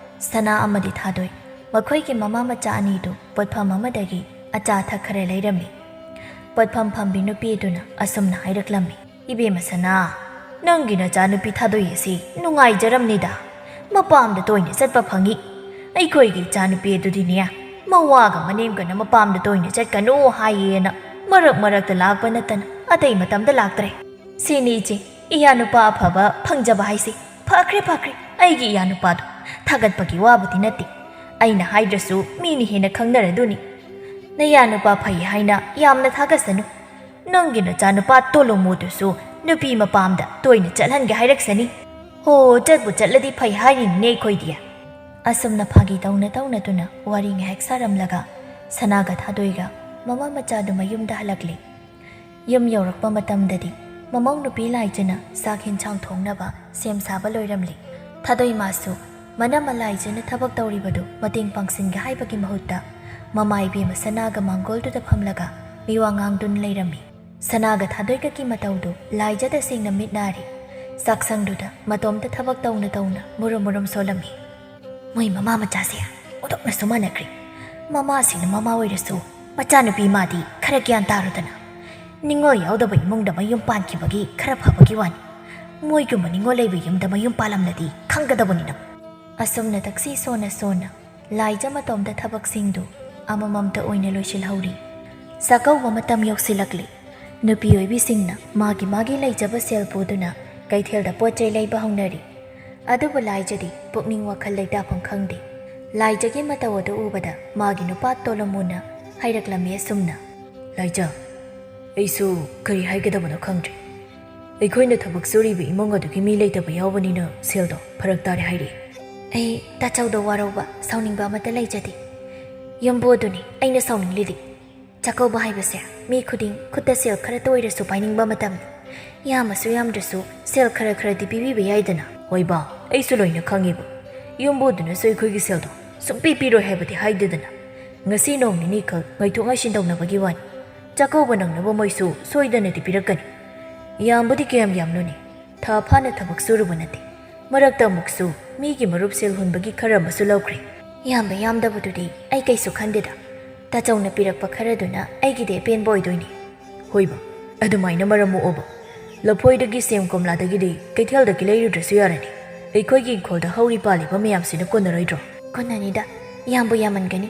ꯁꯅꯥ ꯑꯃꯗꯤ ꯊꯥꯗꯣꯏ, ꯃꯈꯣꯏꯒꯤ ꯃꯃꯥ ꯃꯆꯥ ꯑꯅꯤꯗꯨ ꯄꯣꯠꯐꯝ ꯑꯃꯗꯒꯤ ꯑꯆꯥ ꯑꯊꯛ ꯈꯔ ꯂꯩꯔꯝꯃꯤ꯫ ꯄꯣꯠꯐꯝ ꯐꯝꯕꯤ ꯅꯨꯄꯤ ꯑꯗꯨꯅ ꯑꯁꯨꯝꯅ ꯍꯥꯏꯔꯛꯂꯝꯃꯤ, "ꯏꯕꯦꯝꯃ ꯁꯅꯥ, ꯅꯪꯒꯤ ꯅꯆꯥꯅꯨꯄꯤ ꯊꯥꯗꯣꯏ ꯑꯁꯤ ꯅꯨꯡꯉꯥꯏꯖꯔꯝꯅꯤꯗ꯫ ꯃꯄꯥꯝꯗ ꯇꯣꯏꯅ ꯆꯠꯄ ꯐꯪꯏ꯫ ꯑꯩꯈꯣꯏꯒꯤ ꯏꯆꯥꯅꯨꯄꯤ ꯑꯗꯨꯗꯤꯅꯦ, ꯃꯋꯥꯒ ꯃꯅꯦꯝꯒꯅ ꯃꯄꯥꯝꯗ ꯇꯣꯏꯅ ꯆꯠꯀꯅꯨ ꯍꯥꯏꯌꯦꯅ ꯃꯔꯛ ꯃꯔꯛꯇ ꯂꯥꯛꯄ ꯅꯠꯇꯅ ꯑꯇꯩ ꯃꯇꯝꯗ ꯂꯥꯛꯇ꯭ꯔꯦ꯫ ꯁꯤꯅꯤ ꯏꯆꯦ, ꯏꯌꯥ ꯅꯨꯄꯥ ꯑꯐꯕ ꯐꯪꯖꯕ ꯍꯥꯏꯁꯦ꯫ ꯐꯈ꯭ꯔꯦ, ꯐꯈ꯭ꯔꯦ, ꯑꯩꯒꯤ ꯏꯌꯥ ꯅꯨꯄꯥꯗꯣ꯫ ꯊꯥꯒꯠꯄꯒꯤ ꯋꯥꯕꯨꯗꯤ ꯅꯠꯇꯦ, ꯑꯩꯅ ꯍꯥꯏꯗ꯭ꯔꯁꯨ ꯃꯤꯅ ꯍꯦꯟꯅ ꯈꯪꯅꯔꯗꯨꯅꯤ꯫ ꯅꯌꯥ ꯅꯨꯄꯥ ꯐꯩ ꯍꯥꯏꯅ ꯌꯥꯝꯅ ꯊꯥꯒꯠꯁꯅꯨ꯫ ꯅꯪꯒꯤ ꯅꯆꯥ ꯅꯨꯄꯥ ꯇꯣꯂꯣꯃꯣꯗꯨꯁꯨ ꯅꯨꯄꯤ ꯃꯄꯥꯝꯗ ꯇꯣꯏꯅ ꯆꯠꯍꯟꯒꯦ ꯍꯥꯏꯔꯛꯁꯅꯤ꯫ ꯍꯣ, ꯆꯠꯄꯨ ꯆꯠꯂꯗꯤ ꯐꯩ ꯍꯥꯏꯔꯤꯅꯤꯅꯦ ꯑꯩꯈꯣꯏꯗꯤ꯫ ꯑꯁꯨꯝꯅ ꯐꯥꯒꯤ ꯇꯧꯅ ꯇꯧꯅꯗꯨꯅ ꯋꯥꯔꯤ ꯉꯥꯏꯍꯥꯛ ꯁꯥꯔꯝꯂꯒ ꯁꯅꯥꯒ ꯊꯥꯗꯣꯏꯒ ꯃꯃꯥ ꯃꯆꯥꯗꯨ ꯃꯌꯨꯝꯗ ꯍꯜꯂꯛꯂꯤ꯫ ꯌꯨꯝ ꯌꯧꯔꯛꯄ ꯃꯇꯝꯗꯗꯤ ꯃꯃꯧ ꯅꯨꯄꯤ ꯂꯥꯏꯖꯅ ꯆꯥꯛ ꯍꯦꯟꯁꯥꯡ ꯊꯣꯡꯅꯕ ꯁꯦꯝ ꯁꯥꯕ ꯂꯣꯏꯔꯝꯂꯤ꯫ ꯊꯥꯗꯣꯏ ꯃꯥꯁꯨ ꯃꯅꯝꯃ ꯂꯥꯏꯖꯅ ꯊꯕꯛ ꯇꯧꯔꯤꯕꯗꯨ ꯃꯇꯦꯡ ꯄꯥꯡꯁꯤꯟꯒꯦ ꯍꯥꯏꯕꯒꯤ ꯃꯍꯨꯠꯇ ꯃꯃꯥ ꯏꯕꯦꯝꯃ ꯁꯅꯥꯒ ꯃꯥꯡꯒꯣꯜꯗꯨꯗ ꯐꯝꯂꯒ ꯃꯤꯋꯥ ꯉꯥꯡꯗꯨꯅ ꯂꯩꯔꯝꯃꯤ꯫ ꯁꯅꯥꯒ ꯊꯥꯗꯣꯏꯒꯀꯤ ꯃꯇꯧꯗꯨ ꯂꯥꯏꯖ ꯇꯁꯦꯡꯅ ꯃꯤꯠ ꯅꯥꯔꯤ꯫ ꯆꯥꯛꯁꯪꯗꯨꯗ ꯃꯇꯣꯝꯇ ꯊꯕꯛ ꯇꯧꯅ ꯇꯧꯅ ꯃꯨꯔꯨꯝ ꯃꯨꯔꯨꯝ ꯁꯣꯜꯂꯝꯃꯤ꯫ ꯃꯣꯏ ꯃꯃꯥ ꯃꯆꯥꯁꯦ ꯑꯣꯟꯊꯣꯛꯅꯁꯨ ꯃꯥꯟꯅꯈ꯭ꯔꯦ꯫ ꯃꯃꯥꯁꯤꯡꯅ ꯃꯃꯥ ꯑꯣꯏꯔꯁꯨ ꯃꯆꯥꯅꯨꯄꯤ ꯃꯥꯗꯤ ꯈꯔ ꯒ꯭ꯌꯥꯟ ꯇꯥꯔꯨꯗꯅ꯫ ꯅꯤꯡꯉꯣꯜ ꯌꯥꯎꯗꯕ ꯏꯃꯨꯡꯗ ꯃꯌꯨꯝ ꯄꯥꯟꯈꯤꯕꯒꯤ ꯈꯔ ꯐꯕꯒꯤ ꯋꯥꯅꯤ꯫ ꯃꯣꯏꯒꯨꯝꯕ ꯅꯤꯡꯉꯣꯜ ꯂꯩꯕ ꯌꯨꯝꯗ ꯃꯌꯨꯝ ꯄꯥꯜꯂꯝꯂꯗꯤ ꯈꯪꯒꯗꯕꯅꯤ ꯅꯪ꯫ ꯑꯁꯨꯝꯅ ꯇꯛꯁꯤ ꯁꯣꯟꯅ ꯁꯣꯟꯅ ꯂꯥꯏꯖ ꯃꯇꯣꯝꯇ ꯊꯕꯛꯁꯤꯡꯗꯨ ꯑꯃꯃꯝꯇ ꯑꯣꯏꯅ ꯂꯣꯏꯁꯤꯜꯍꯧꯔꯤ꯫ ꯆꯥꯛꯀꯧꯕ ꯃꯇꯝ ꯌꯧꯁꯤꯜꯂꯛꯂꯤ꯫ ꯅꯨꯄꯤ ꯑꯣꯏꯕꯤꯁꯤꯡꯅ ꯃꯥꯒꯤ ꯃꯥꯒꯤ ꯂꯩꯖꯕ ꯁꯦꯜ ꯄꯨꯗꯨꯅ ꯀꯩꯊꯦꯜꯗ ꯄꯣꯠ ꯆꯩ ꯂꯩꯕ ꯍꯧꯅꯔꯤ꯫ ꯑꯗꯨꯕꯨ ꯂꯥꯏꯖꯗꯤ ꯄꯨꯛꯅꯤꯡ ꯋꯥꯈꯜ ꯂꯩꯇꯥꯐꯝ ꯈꯪꯗꯦ꯫ ꯂꯥꯏꯖꯒꯤ ꯃꯇꯧ ꯑꯗꯨ ꯎꯕꯗ ꯃꯥꯒꯤ ꯅꯨꯄꯥ ꯇꯣꯂꯣꯃꯨꯅ ꯍꯥꯏꯔꯛꯂꯝꯃꯤ ꯑꯁꯨꯝꯅ, "ꯂꯥꯏꯖ, ꯑꯩꯁꯨ ꯀꯔꯤ ꯍꯥꯏꯒꯗꯕꯅꯣ ꯈꯪꯗ꯭ꯔꯦ꯫ ꯑꯩꯈꯣꯏꯅ ꯊꯕꯛ ꯁꯨꯔꯤꯕ ꯏꯃꯨꯡ ꯑꯗꯨꯒꯤ ꯃꯤ ꯂꯩꯇꯕ ꯌꯥꯎꯕꯅꯤꯅ ꯁꯦꯜꯗꯣ ꯐꯔꯛ ꯇꯥꯔꯦ ꯍꯥꯏꯔꯤ꯫" "ꯑꯩ ꯇꯥꯆꯧꯗ ꯋꯥꯔꯧꯕ ꯁꯥꯎꯅꯤꯡꯕ ꯑꯃꯠꯇ ꯂꯩꯖꯗꯦ꯫ ꯌꯨꯝꯕꯨ ꯑꯗꯨꯅꯤ ꯑꯩꯅ ꯁꯥꯎꯅꯤꯡꯂꯤꯗꯤ꯫ ꯆꯥꯛꯀꯧꯕ ꯍꯥꯏꯕꯁꯦ ꯃꯤ ꯈꯨꯗꯤꯡ ꯈꯨꯠꯇ ꯁꯦꯜ ꯈꯔꯇ ꯑꯣꯏꯔꯁꯨ ꯄꯥꯏꯅꯤꯡꯕ ꯃꯇꯝꯅꯤ꯫ ꯌꯥꯝꯃꯁꯨ ꯌꯥꯝꯗ꯭ꯔꯁꯨ ꯁꯦꯜ ꯈꯔ ꯈꯔꯗꯤ ꯄꯤꯕꯤꯕ ꯌꯥꯏꯗꯅ꯫" "ꯍꯣꯏꯕ, ꯑꯩꯁꯨ ꯂꯣꯏꯅ ꯈꯪꯉꯤꯕ꯫ ꯌꯨꯝꯕꯨꯗꯨꯅꯁꯨ ꯑꯩꯈꯣꯏꯒꯤ ꯁꯦꯜꯗꯣ ꯁꯨꯡꯄꯤ ꯄꯤꯔꯣꯏ ꯍꯥꯏꯕꯗꯤ ꯍꯥꯏꯗꯦꯗꯅ꯫ ꯉꯁꯤ ꯅꯣꯡ ꯅꯤꯅꯤꯈꯛ ꯉꯥꯏꯊꯣꯛ ꯉꯥꯏꯁꯤꯟ ꯇꯧꯅꯕꯒꯤ ꯋꯥꯅꯤ꯫ ꯆꯥꯛꯀꯧꯕ ꯅꯪꯅꯕ ꯃꯣꯏꯁꯨ ꯁꯣꯏꯗꯅꯗꯤ ꯄꯤꯔꯛꯀꯅꯤ꯫ ꯌꯥꯝꯕꯨꯗꯤ ꯀꯌꯥꯝ ꯌꯥꯝꯂꯨꯅꯤ? ꯊꯥ ꯐꯥꯅ ꯊꯕꯛ ꯁꯨꯔꯨꯕ ꯅꯠꯇꯦ꯫ ꯃꯔꯛꯇ ꯑꯃꯨꯛꯁꯨ ꯃꯤꯒꯤ ꯃꯔꯨꯞ ꯁꯦꯜ ꯍꯨꯟꯕꯒꯤ ꯈꯔ ꯑꯃꯁꯨ ꯂꯧꯈ꯭ꯔꯦ꯫" "ꯌꯥꯝꯕ ꯌꯥꯝꯗꯕꯗꯨꯗꯤ ꯑꯩ ꯀꯩꯁꯨ ꯈꯟꯗꯦꯗ꯫ ꯇꯥꯆꯧꯅ ꯄꯤꯔꯛꯄ ꯈꯔꯗꯨꯅ ꯑꯩꯒꯤꯗꯤ ꯑꯄꯦꯟꯕ ꯑꯣꯏꯗꯣꯏꯅꯤ꯫" "ꯍꯣꯏꯕ, ꯑꯗꯨꯃꯥꯏꯅ ꯃꯔꯝ ꯃꯣꯛꯑꯣꯕ꯫ ꯂꯐꯣꯏꯗꯒꯤ ꯁꯦꯝ ꯀꯣꯝꯂꯥꯗꯒꯤꯗꯤ ꯀꯩꯊꯦꯜꯗꯒꯤ ꯂꯩꯔꯨꯗ꯭ꯔꯁꯨ ꯌꯥꯔꯅꯤ꯫ ꯑꯩꯈꯣꯏꯒꯤ ꯏꯪꯈꯣꯜꯗ ꯍꯧꯔꯤ ꯄꯥꯜꯂꯤꯕ ꯃꯌꯥꯝꯁꯤꯅ ꯀꯣꯟꯅꯔꯣꯏꯗ꯭ꯔꯣ?" "ꯀꯣꯟꯅꯅꯤꯗ, ꯌꯥꯝꯕꯨ ꯌꯥꯝꯃꯟꯒꯅꯤ꯫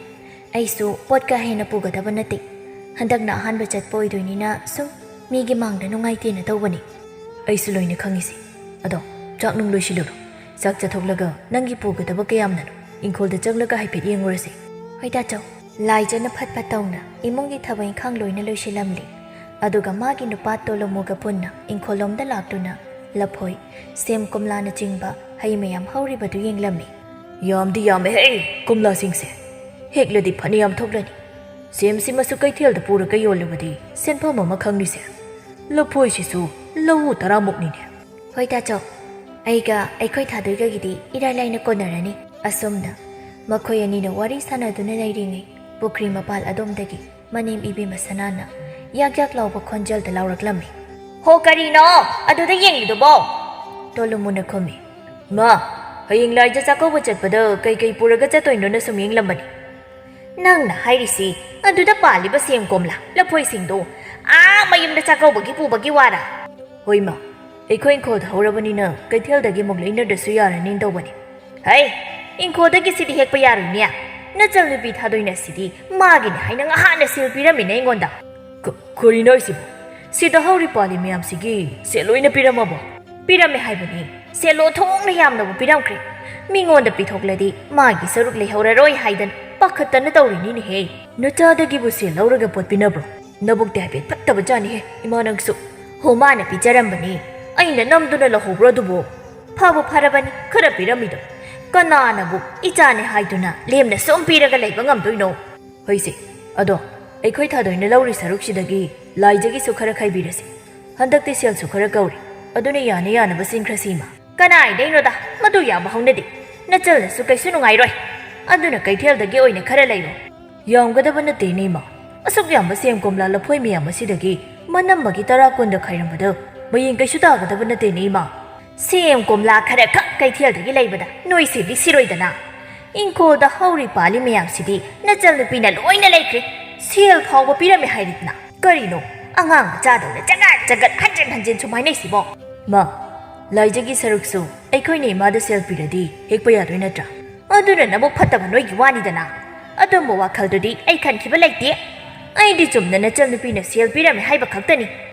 ꯑꯩꯁꯨ ꯄꯣꯠ ꯀꯥ ꯍꯦꯟꯅ ꯄꯨꯒꯗꯕ ꯅꯠꯇꯦ꯫ ꯍꯟꯗꯛꯅ ꯑꯍꯥꯟꯕ ꯆꯠꯄ ꯑꯣꯏꯗꯣꯏꯅꯤꯅ ꯁꯨꯝ ꯃꯤꯒꯤ ꯃꯥꯡꯗ ꯅꯨꯡꯉꯥꯏꯇꯦꯅ ꯇꯧꯕꯅꯤ꯫" "ꯑꯩꯁꯨ ꯂꯣꯏꯅ ꯈꯪꯉꯤꯁꯦ꯫ ꯑꯗꯣ ꯆꯥꯛ ꯅꯨꯡ ꯂꯣꯏꯁꯤꯜꯂꯨꯔꯣ꯫ ꯆꯥꯛ ꯆꯥꯊꯣꯛꯂꯒ ꯅꯪꯒꯤ ꯄꯨꯒꯗꯕ ꯀꯌꯥꯝꯅꯅꯣ?" ꯏꯪꯈꯣꯜꯗ ꯆꯪꯂꯒ ꯍꯥꯏꯐꯦꯠ ꯌꯦꯡꯉꯨꯔꯁꯤ꯫ ꯍꯣꯏ ꯇꯥꯆꯧ꯫ ꯂꯥꯏꯖꯅ ꯐꯠ ꯐꯠ ꯇꯧꯅ ꯏꯃꯨꯡꯒꯤ ꯊꯕꯛ ꯏꯪꯈꯥꯡ ꯂꯣꯏꯅ ꯂꯣꯏꯁꯤꯜꯂꯝꯂꯤ꯫ ꯑꯗꯨꯒ ꯃꯥꯒꯤ ꯅꯨꯄꯥ ꯇꯣꯂꯨꯃꯨꯒ ꯄꯨꯟꯅ ꯏꯪꯈꯣꯜꯂꯣꯝꯗ ꯂꯥꯛꯇꯨꯅ ꯂꯐꯣꯏ, ꯁꯦꯝ, ꯀꯣꯝꯂꯥꯅꯆꯤꯡꯕ ꯍꯩ ꯃꯌꯥꯝ ꯍꯧꯔꯤꯕꯗꯨ ꯌꯦꯡꯂꯝꯃꯤ꯫ "ꯌꯥꯝꯗꯤ ꯌꯥꯝꯃꯦ ꯍꯦ ꯀꯣꯝꯂꯥꯁꯤꯡꯁꯦ꯫ ꯍꯦꯛꯂꯗꯤ ꯐꯅꯌꯥꯝ ꯊꯣꯛꯂꯅꯤ꯫ ꯁꯦꯝꯁꯤꯃꯁꯨ ꯀꯩꯊꯦꯜꯗ ꯄꯨꯔꯒ ꯌꯣꯜꯂꯕꯗꯤ ꯁꯦꯟꯐꯝ ꯑꯃ ꯈꯪꯅꯤꯁꯦ꯫ ꯂꯐꯣꯏꯁꯤꯁꯨ ꯂꯧꯎ ꯇꯔꯥꯃꯨꯛꯅꯤꯅꯦ꯫" "ꯍꯣꯏ ꯇꯥꯆꯧ, ꯑꯩꯒ ꯑꯩꯈꯣꯏ ꯊꯥꯗꯣꯏꯒꯒꯤꯗꯤ ꯏꯔꯥꯏ ꯂꯥꯏꯅ ꯀꯣꯟꯅꯔꯅꯤ꯫" ꯑꯁꯨꯝꯅ ꯃꯈꯣꯏ ꯑꯅꯤꯅ ꯋꯥꯔꯤ ꯁꯥꯟꯅꯗꯨꯅ ꯂꯩꯔꯤꯉꯩ, ꯄꯨꯈ꯭ꯔꯤ ꯃꯄꯥꯜ ꯑꯗꯣꯝꯗꯒꯤ ꯃꯅꯦꯝ ꯏꯕꯦꯝꯃ ꯁꯅꯥꯅ ꯌꯥꯛ ꯌꯥꯛ ꯂꯥꯎꯕ ꯈꯣꯟꯖꯦꯜꯗ ꯂꯥꯎꯔꯛꯂꯝꯃꯤ꯫ "ꯍꯣ, ꯀꯔꯤꯅꯣ ꯑꯗꯨꯗ ꯌꯦꯡꯂꯤꯗꯨꯕꯣ?" ꯇꯣꯂꯨꯃꯨꯅ ꯈꯨꯝꯃꯤ꯫ "ꯃꯥ, ꯍꯌꯦꯡ ꯂꯥꯏꯖ ꯆꯥꯛꯀꯧꯕ ꯆꯠꯄꯗ ꯀꯩꯀꯩ ꯄꯨꯔꯒ ꯆꯠꯇꯣꯏꯅꯣꯅ ꯁꯨꯝ ꯌꯦꯡꯂꯝꯕꯅꯤ꯫" "ꯅꯪꯅ ꯍꯥꯏꯔꯤꯁꯤ ꯑꯗꯨꯗ ꯄꯥꯜꯂꯤꯕ ꯁꯦꯝ, ꯀꯣꯝꯂꯥ, ꯂꯐꯣꯏꯁꯤꯡꯗꯣ ꯑꯥ ꯃꯌꯨꯝꯗ ꯆꯥꯛꯀꯧꯕꯒꯤ ꯄꯨꯕꯒꯤ ꯋꯥꯔꯥ?" "ꯍꯣꯏ ꯃꯥ, ꯑꯩꯈꯣꯏ ꯏꯪꯈꯣꯜꯗ ꯍꯧꯔꯕꯅꯤꯅ ꯀꯩꯊꯦꯜꯗꯒꯤ ꯑꯃꯨꯛ ꯂꯩꯅꯗ꯭ꯔꯁꯨ ꯌꯥꯔꯅꯤꯅ ꯇꯧꯕꯅꯤ꯫" "ꯍꯩ, ꯏꯪꯈꯣꯜꯗꯒꯤ ꯁꯤꯗꯤ ꯍꯦꯛꯄ ꯌꯥꯔꯣꯏꯅꯦ꯫ ꯅꯆꯜꯅꯨꯄꯤ ꯊꯥꯗꯣꯏꯅ ꯁꯤꯗꯤ ꯃꯥꯒꯤꯅꯤ ꯍꯥꯏꯅ ꯉꯍꯥꯟꯅ ꯁꯤꯜ ꯄꯤꯔꯝꯃꯤꯅꯦ ꯑꯩꯉꯣꯟꯗ꯫" "ꯀ-, ꯀꯔꯤꯅꯣ ꯍꯥꯏꯁꯤꯕꯣ? ꯁꯤꯗ ꯍꯧꯔꯤ ꯄꯥꯜꯂꯤ ꯃꯌꯥꯝꯁꯤꯒꯤ ꯁꯦꯜ ꯂꯣꯏꯅ ꯄꯤꯔꯝꯃꯕꯣ?" "ꯄꯤꯔꯝꯃꯦ ꯍꯥꯏꯕꯅꯤ꯫ ꯁꯦꯜ ꯂꯣꯟꯊꯣꯛꯅ ꯌꯥꯝꯅꯕꯨ ꯄꯤꯔꯝꯈ꯭ꯔꯦ꯫ ꯃꯤꯉꯣꯟꯗ ꯄꯤꯊꯣꯛꯂꯗꯤ ꯃꯥꯒꯤ ꯁꯔꯨꯛ ꯂꯩꯍꯧꯔꯔꯣꯏ ꯍꯥꯏꯗꯅ ꯄꯥꯈꯠꯇꯅ ꯇꯧꯔꯤꯅꯤꯅꯦꯍꯦ꯫" "ꯅꯆꯥꯗꯒꯤꯕꯨ ꯁꯦꯜ ꯂꯧꯔꯒ ꯄꯣꯠ ꯄꯤꯅꯕ꯭ꯔꯣ? ꯅꯕꯨꯛꯇꯤ ꯍꯥꯏꯐꯦꯠ ꯐꯠꯇꯕ ꯖꯥꯠꯅꯤꯍꯦ, ꯏꯃꯥ ꯅꯪꯁꯨ꯫" "ꯍꯣ, ꯃꯥꯅ ꯄꯤꯖꯔꯝꯕꯅꯤ꯫ ꯑꯩꯅ ꯅꯝꯗꯨꯅ ꯂꯧꯍꯧꯕ꯭ꯔꯣ ꯑꯗꯨꯕꯨ? ꯐꯕꯨ ꯐꯔꯕꯅꯤ ꯈꯔ ꯄꯤꯔꯝꯃꯤꯗꯣ꯫ ꯀꯅꯥꯅꯕꯨ ꯏꯆꯥꯅꯦ ꯍꯥꯏꯗꯨꯅ ꯂꯦꯝꯅ ꯁꯨꯝ ꯄꯤꯔꯒ ꯂꯩꯕ ꯉꯝꯗꯣꯏꯅꯣ?" "ꯍꯣꯏꯁꯦ, ꯑꯗꯣ ꯑꯩꯈꯣꯏ ꯊꯥꯗꯣꯏꯅ ꯂꯧꯔꯤ ꯁꯔꯨꯛꯁꯤꯗꯒꯤ ꯂꯥꯏꯖꯒꯤꯁꯨ ꯈꯔ ꯈꯥꯏꯕꯤꯔꯁꯤ꯫ ꯍꯟꯗꯛꯇꯤ ꯁꯦꯜꯁꯨ ꯈꯔ ꯀꯧꯔꯦ, ꯑꯗꯨꯅ ꯌꯥꯅ ꯌꯥꯅꯕ ꯁꯤꯟꯈ꯭ꯔꯁꯤ ꯏꯃꯥ꯫" "ꯀꯅꯥꯏꯗꯩꯅꯣꯗ, ꯃꯗꯨ ꯌꯥꯕ ꯍꯧꯅꯗꯦ꯫ ꯅꯆꯜꯅꯁꯨ ꯀꯩꯁꯨ ꯅꯨꯡꯉꯥꯏꯔꯣꯏ꯫ ꯑꯗꯨꯅ ꯀꯩꯊꯦꯜꯗꯒꯤ ꯑꯣꯏꯅ ꯈꯔ ꯂꯩꯔꯣ꯫" "ꯌꯥꯝꯒꯗꯕ ꯅꯠꯇꯦꯅꯦ ꯏꯃꯥ꯫ ꯑꯁꯨꯛ ꯌꯥꯝꯕ ꯁꯦꯝ, ꯀꯣꯝꯂꯥ, ꯂꯐꯣꯏ ꯃꯌꯥꯝ ꯑꯁꯤꯗꯒꯤ ꯃꯅꯝꯃꯒꯤ ꯇꯔꯥ ꯀꯨꯟꯗ ꯈꯥꯏꯔꯝꯕꯗ ꯃꯌꯦꯡ ꯀꯩꯁꯨ ꯇꯥꯒꯗꯕ ꯅꯠꯇꯦꯅꯦ ꯏꯃꯥ꯫" "ꯁꯦꯝ, ꯀꯣꯝꯂꯥ ꯈꯔ ꯈꯛ ꯀꯩꯊꯦꯜꯗꯒꯤ ꯂꯩꯕꯗ ꯅꯣꯏ ꯁꯤꯗꯤ ꯁꯤꯔꯣꯏꯗꯅ꯫ ꯏꯪꯈꯣꯜꯗ ꯍꯧꯔꯤ ꯄꯥꯜꯂꯤ ꯃꯌꯥꯝꯁꯤꯗꯤ ꯅꯆꯜꯅꯨꯄꯤꯅ ꯂꯣꯏꯅ ꯂꯩꯈ꯭ꯔꯦ꯫ ꯁꯦꯜ ꯐꯥꯎꯕ ꯄꯤꯔꯝꯃꯦ ꯍꯥꯏꯔꯤꯗꯅ꯫ ꯀꯔꯤꯅꯣ ꯑꯉꯥꯡ ꯃꯆꯥꯗꯧꯅ ꯆꯒꯠ ꯆꯒꯠ ꯍꯟꯖꯤꯟ ꯍꯟꯖꯤꯟ ꯁꯨꯝ ꯍꯥꯏꯅꯩꯁꯤꯕꯣ?" "ꯃꯥ, ꯂꯥꯏꯖꯒꯤ ꯁꯔꯨꯛꯁꯨ ꯑꯩꯈꯣꯏꯅ ꯏꯃꯥꯗ ꯁꯦꯜ ꯄꯤꯔꯗꯤ ꯍꯦꯛꯄ ꯌꯥꯗꯣꯏ ꯅꯠꯇ꯭ꯔꯥ?" "ꯑꯗꯨꯅ ꯅꯕꯨꯛ ꯐꯠꯇꯕ ꯅꯣꯏꯒꯤ ꯋꯥꯅꯤꯗꯅ꯫ ꯑꯗꯨꯝꯕ ꯋꯥꯈꯜꯗꯨꯗꯤ ꯑꯩ ꯈꯟꯈꯤꯕ ꯂꯩꯇꯦ꯫ ꯑꯩꯗꯤ ꯆꯨꯝꯅ ꯅꯆꯜꯅꯨꯄꯤꯅ ꯁꯦꯜ ꯄꯤꯔꯝꯃꯦ ꯍꯥꯏꯕ ꯈꯛꯇꯅꯤ꯫"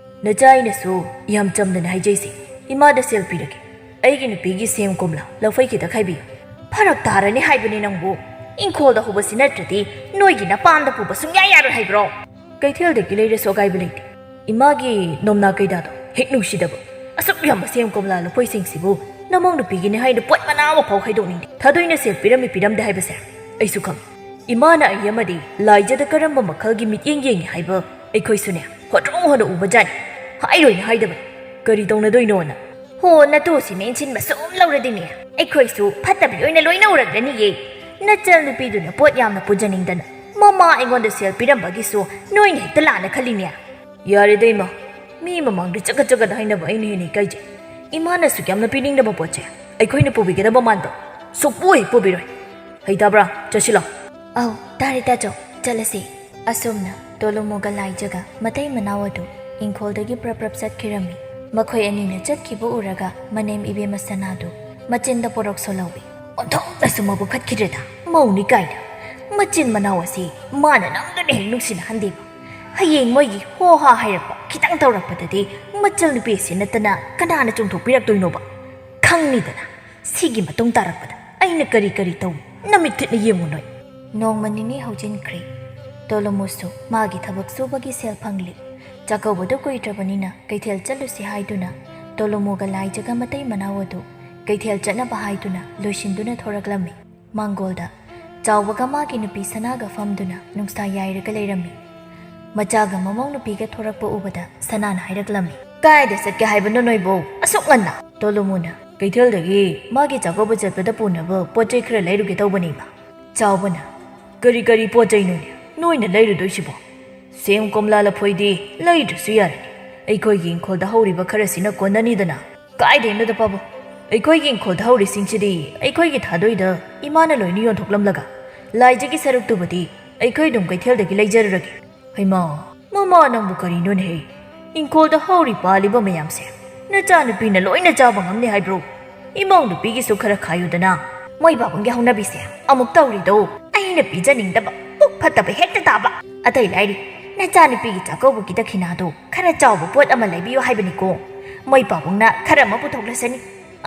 "ꯅꯆꯥ, ꯑꯩꯅꯁꯨ ꯌꯥꯝ ꯆꯝꯅꯅ ꯍꯥꯏꯖꯩꯁꯦ, ꯏꯃꯥꯗ ꯁꯦꯜ ꯄꯤꯔꯒꯦ꯫ ꯑꯩꯒꯤ ꯅꯨꯄꯤꯒꯤ ꯁꯦꯝ, ꯀꯣꯝꯂꯥ, ꯂꯐꯣꯏ ꯈꯤꯇ ꯈꯥꯏꯕꯤꯌꯨ꯫" ꯐꯔꯛ ꯇꯥꯔꯅꯤ ꯍꯥꯏꯕꯅꯤ ꯅꯪꯕꯨ꯫ ꯏꯪꯈꯣꯜꯗ ꯍꯧꯕꯁꯤ ꯅꯠꯇ꯭ꯔꯗꯤ ꯅꯣꯏꯒꯤ ꯅꯄꯥꯝꯗ ꯄꯨꯕ ꯁꯨꯡꯌꯥ ꯌꯥꯔꯣꯏ ꯍꯥꯏꯕ꯭ꯔꯣ? ꯀꯩꯊꯦꯜꯗꯒꯤ ꯂꯩꯔꯁꯨ ꯑꯀꯥꯏꯕ ꯂꯩꯇꯦ꯫ ꯏꯃꯥꯒꯤ ꯅꯣꯝꯅꯥ ꯀꯩꯗꯥꯗꯣ ꯍꯦꯛ ꯅꯨꯡꯁꯤꯗꯕ꯫ ꯑꯁꯨꯛ ꯌꯥꯝꯕ ꯁꯦꯝ ꯀꯣꯝꯂꯥ ꯂꯐꯣꯏꯁꯤꯡꯁꯤꯕꯨ ꯅꯃꯧ ꯅꯨꯄꯤꯒꯤꯅꯤ ꯍꯥꯏꯅ ꯄꯣꯠ ꯃꯅꯥ ꯑꯃ ꯐꯥꯎ ꯈꯥꯏꯗꯣꯛꯅꯤꯡꯗꯦ꯫ ꯊꯥꯗꯣꯏꯅ ꯁꯦꯜ ꯄꯤꯔꯝꯃꯤ ꯄꯤꯔꯝꯗꯦ ꯍꯥꯏꯕꯁꯦ ꯑꯩꯁꯨ ꯈꯪꯉꯤ꯫ ꯏꯃꯥꯅ ꯑꯩ ꯑꯃꯗꯤ ꯂꯥꯏꯖꯗ ꯀꯔꯝꯕ ꯃꯈꯜꯒꯤ ꯃꯤꯠꯌꯦꯡ ꯌꯦꯡꯉꯤ ꯍꯥꯏꯕ ꯑꯩꯈꯣꯏꯁꯨꯅꯦ ꯍꯣꯠꯅꯧ ꯍꯣꯠꯅ ꯎꯕꯖꯥꯠꯅꯤ꯫ ꯍꯥꯏꯔꯣꯏꯅ ꯍꯥꯏꯗꯕꯅꯤ꯫ ꯀꯔꯤ ꯇꯧꯅꯗꯣꯏꯅꯣꯅ꯫ ꯍꯣ, ꯅꯇꯨꯁꯤ ꯃꯦꯟꯁꯤꯟꯕ ꯁꯨꯝ ꯂꯧꯔꯗꯤꯅꯦ ꯑꯩꯈꯣꯏꯁꯨ ꯐꯠꯇꯕꯤ ꯑꯣꯏꯅ ꯂꯣꯏꯅ ꯎꯔꯛꯂꯅꯤꯌꯦ꯫ ꯅꯆꯜ ꯅꯨꯄꯤꯗꯨꯅ ꯄꯣꯠ ꯌꯥꯝꯅ ꯄꯨꯖꯅꯤꯡꯗꯅ ꯃꯃꯥ ꯑꯩꯉꯣꯟꯗ ꯁꯦꯜ ꯄꯤꯔꯝꯕꯒꯤꯁꯨ ꯅꯣꯏꯅ ꯍꯦꯛꯇ ꯂꯥꯟꯅ ꯈꯜꯂꯤꯅꯦ꯫ ꯌꯥꯔꯦꯗ ꯏꯃꯥ, ꯃꯤ ꯃꯃꯥꯡꯗ ꯆꯒꯠ ꯆꯒꯠ ꯍꯥꯏꯅꯕ ꯑꯩꯅ ꯍꯦꯟꯅ ꯏꯀꯥꯏꯖꯩ꯫ ꯏꯃꯥꯅ ꯑꯁꯨꯛ ꯌꯥꯝꯅ ꯄꯤꯅꯤꯡꯗꯕ ꯄꯣꯠꯁꯦ ꯑꯩꯈꯣꯏꯅ ꯄꯨꯕꯤꯒꯗꯕ ꯃꯥꯟꯕ꯭ꯔꯣ? ꯁꯨꯛꯄꯨ ꯍꯦꯛ ꯄꯨꯕꯤꯔꯣꯏ꯫ ꯍꯩꯇꯕ꯭ꯔꯥ? ꯆꯠꯁꯤꯜꯂꯣ꯫ ꯑꯧ, ꯇꯥꯔꯦ ꯇꯥꯆꯧ, ꯆꯠꯂꯁꯤ꯫ ꯑꯁꯨꯝꯅ ꯇꯣꯂꯨꯃꯨꯒ ꯂꯥꯏꯖꯒ ꯃꯇꯩ ꯃꯅꯥꯎ ꯑꯗꯨ ꯏꯪꯈꯣꯜꯗꯒꯤ ꯄ꯭ꯔꯞ ꯄ꯭ꯔꯞ ꯆꯠꯈꯤꯔꯝꯃꯤ꯫ ꯃꯈꯣꯏ ꯑꯅꯤꯅ ꯆꯠꯈꯤꯕ ꯎꯔꯒ ꯃꯅꯦꯝ ꯏꯕꯦꯝꯃ ꯁꯅꯥꯗꯨ ꯃꯆꯤꯟꯗ ꯄꯣꯔꯣꯛ ꯁꯣꯜꯍꯧꯏ꯫ ꯑꯣꯟꯊꯣꯛꯅꯁꯨ ꯃꯕꯨꯛ ꯐꯠꯈꯤꯗ꯭ꯔꯦꯗ, ꯃꯧꯅꯤ ꯀꯥꯏꯅ꯫ ꯃꯆꯤꯟ ꯃꯅꯥꯎ ꯑꯁꯤ ꯃꯥꯅ ꯅꯝꯗꯨꯅ ꯍꯦꯛ ꯅꯨꯡꯁꯤꯅꯍꯟꯗꯦꯕ꯫ ꯍꯌꯦꯡ ꯃꯣꯏꯒꯤ ꯍꯣ ꯍꯥ ꯍꯥꯏꯔꯛꯄ ꯈꯤꯇꯪ ꯇꯧꯔꯛꯄꯗꯗꯤ ꯃꯆꯜ ꯅꯨꯄꯤ ꯑꯁꯤ ꯅꯠꯇꯅ ꯀꯅꯥꯅ ꯆꯨꯝꯊꯣꯛꯄꯤꯔꯛꯇꯣꯏꯅꯣꯕ? ꯈꯪꯅꯤꯗꯅ꯫ ꯁꯤꯒꯤ ꯃꯇꯨꯡ ꯇꯥꯔꯛꯄꯗ ꯑꯩꯅ ꯀꯔꯤ ꯀꯔꯤ ꯇꯧꯏ, ꯅꯃꯤꯠ ꯊꯤꯠꯅ ꯌꯦꯡꯉꯨ ꯅꯣꯏ꯫ ꯅꯣꯡꯃ ꯅꯤꯅꯤ ꯍꯧꯖꯤꯟꯈ꯭ꯔꯦ꯫ ꯇꯣꯂꯨꯃꯨꯁꯨ ꯃꯥꯒꯤ ꯊꯕꯛ ꯁꯨꯕꯒꯤ ꯁꯦꯜ ꯐꯪꯂꯤ꯫ ꯆꯥꯛꯀꯧꯕꯗꯨ ꯀꯨꯏꯗ꯭ꯔꯕꯅꯤꯅ ꯀꯩꯊꯦꯜ ꯆꯠꯂꯨꯁꯤ ꯍꯥꯏꯗꯨꯅ ꯇꯣꯂꯨꯃꯨꯒ ꯂꯥꯏꯖꯒ ꯃꯇꯩ ꯃꯅꯥꯎ ꯑꯗꯨ ꯀꯩꯊꯦꯜ ꯆꯠꯅꯕ ꯍꯥꯏꯗꯨꯅ ꯂꯣꯏꯁꯤꯟꯗꯨꯅ ꯊꯣꯔꯛꯂꯝꯃꯤ꯫ ꯃꯥꯡꯒꯣꯜꯗ ꯆꯥꯎꯕꯒ ꯃꯥꯒꯤ ꯅꯨꯄꯤ ꯁꯅꯥꯒ ꯐꯝꯗꯨꯅ ꯅꯨꯡꯁꯥ ꯌꯥꯏꯔꯒ ꯂꯩꯔꯝꯃꯤ꯫ ꯃꯆꯥꯒ ꯃꯃꯧ ꯅꯨꯄꯤꯒ ꯊꯣꯔꯛꯄ ꯎꯕꯗ ꯁꯅꯥꯅ ꯍꯥꯏꯔꯛꯂꯝꯃꯤ, "ꯀꯥꯏꯗ ꯆꯠꯀꯦ ꯍꯥꯏꯕꯅꯣ ꯅꯣꯏꯕꯨ ꯑꯁꯨꯛ ꯉꯟꯅ?" ꯇꯣꯂꯨꯃꯨꯅ, "ꯀꯩꯊꯦꯜꯗꯒꯤ ꯃꯥꯒꯤ ꯆꯥꯛꯀꯧꯕ ꯆꯠꯄꯗ ꯄꯨꯅꯕ ꯄꯣꯠ ꯆꯩ ꯈꯔ ꯂꯩꯔꯨꯒꯦ ꯇꯧꯕꯅꯤ, ꯏꯃꯥ꯫" ꯆꯥꯎꯕꯅ, "ꯀꯔꯤ ꯀꯔꯤ ꯄꯣꯠ ꯆꯩꯅꯣꯅꯦ ꯅꯣꯏꯅ ꯂꯩꯔꯨꯗꯣꯏꯁꯤꯕꯣ? ꯁꯦꯝ ꯀꯣꯝꯂꯥ ꯂꯐꯣꯏꯗꯤ ꯂꯩꯗ꯭ꯔꯁꯨ ꯌꯥꯔꯅꯤ, ꯑꯩꯈꯣꯏꯒꯤ ꯏꯪꯈꯣꯜꯗ ꯍꯧꯔꯤꯕ ꯈꯔꯁꯤꯅ ꯀꯣꯟꯅꯅꯤꯗꯅ꯫" "ꯀꯥꯏꯗꯩꯅꯣꯗ ꯄꯥꯕꯨꯡ, ꯑꯩꯈꯣꯏꯒꯤ ꯏꯪꯈꯣꯜꯗ ꯍꯧꯔꯤꯁꯤꯡꯁꯤꯗꯤ ꯑꯩꯈꯣꯏꯒꯤ ꯊꯥꯗꯣꯏꯗ ꯏꯃꯥꯅ ꯂꯣꯏꯅ ꯌꯣꯟꯊꯣꯛꯂꯝꯂꯒ ꯂꯥꯏꯖꯒꯤ ꯁꯔꯨꯛꯇꯨꯕꯨꯗꯤ ꯑꯩꯈꯣꯏ ꯑꯗꯨꯝ ꯀꯩꯊꯦꯜꯗꯒꯤ ꯂꯩꯖꯔꯨꯔꯒꯦ꯫" "ꯍꯩꯃꯥ, ꯃꯃꯥ ꯅꯪꯕꯨ ꯀꯔꯤꯅꯣꯅꯦꯍꯦ? ꯏꯪꯈꯣꯜꯗ ꯍꯧꯔꯤ ꯄꯥꯜꯂꯤꯕ ꯃꯌꯥꯝꯁꯦ ꯅꯆꯥꯅꯨꯄꯤꯅ ꯂꯣꯏꯅ ꯆꯥꯕ ꯉꯝꯅꯤ ꯍꯥꯏꯕ꯭ꯔꯣ? ꯏꯃꯧ ꯅꯨꯄꯤꯒꯤꯁꯨ ꯈꯔ ꯈꯥꯏꯌꯨꯗꯅ꯫" "ꯃꯣꯏ ꯄꯥꯕꯨꯡꯒꯤ ꯍꯧꯅꯕꯤꯁꯦ ꯑꯃꯨꯛ ꯇꯧꯔꯤꯗꯣ ꯑꯩꯅ ꯄꯤꯖꯅꯤꯡꯗꯕ, ꯄꯨꯛ ꯐꯠꯇꯕ ꯍꯦꯛꯇ ꯇꯥꯕ꯫ ꯑꯇꯩ ꯂꯥꯏꯔꯤ, ꯅꯆꯥꯅꯨꯄꯤꯒꯤ ꯆꯥꯛꯀꯧꯕꯒꯤ ꯗꯈꯤꯅꯥꯗꯣ ꯈꯔ ꯆꯥꯎꯕ ꯄꯣꯠ ꯑꯃ ꯂꯩꯕꯤꯌꯨ ꯍꯥꯏꯕꯅꯤꯀꯣ꯫ ꯃꯣꯏ ꯄꯥꯕꯨꯡꯅ ꯈꯔ ꯑꯃ ꯄꯨꯊꯣꯛꯂꯁꯅꯤ,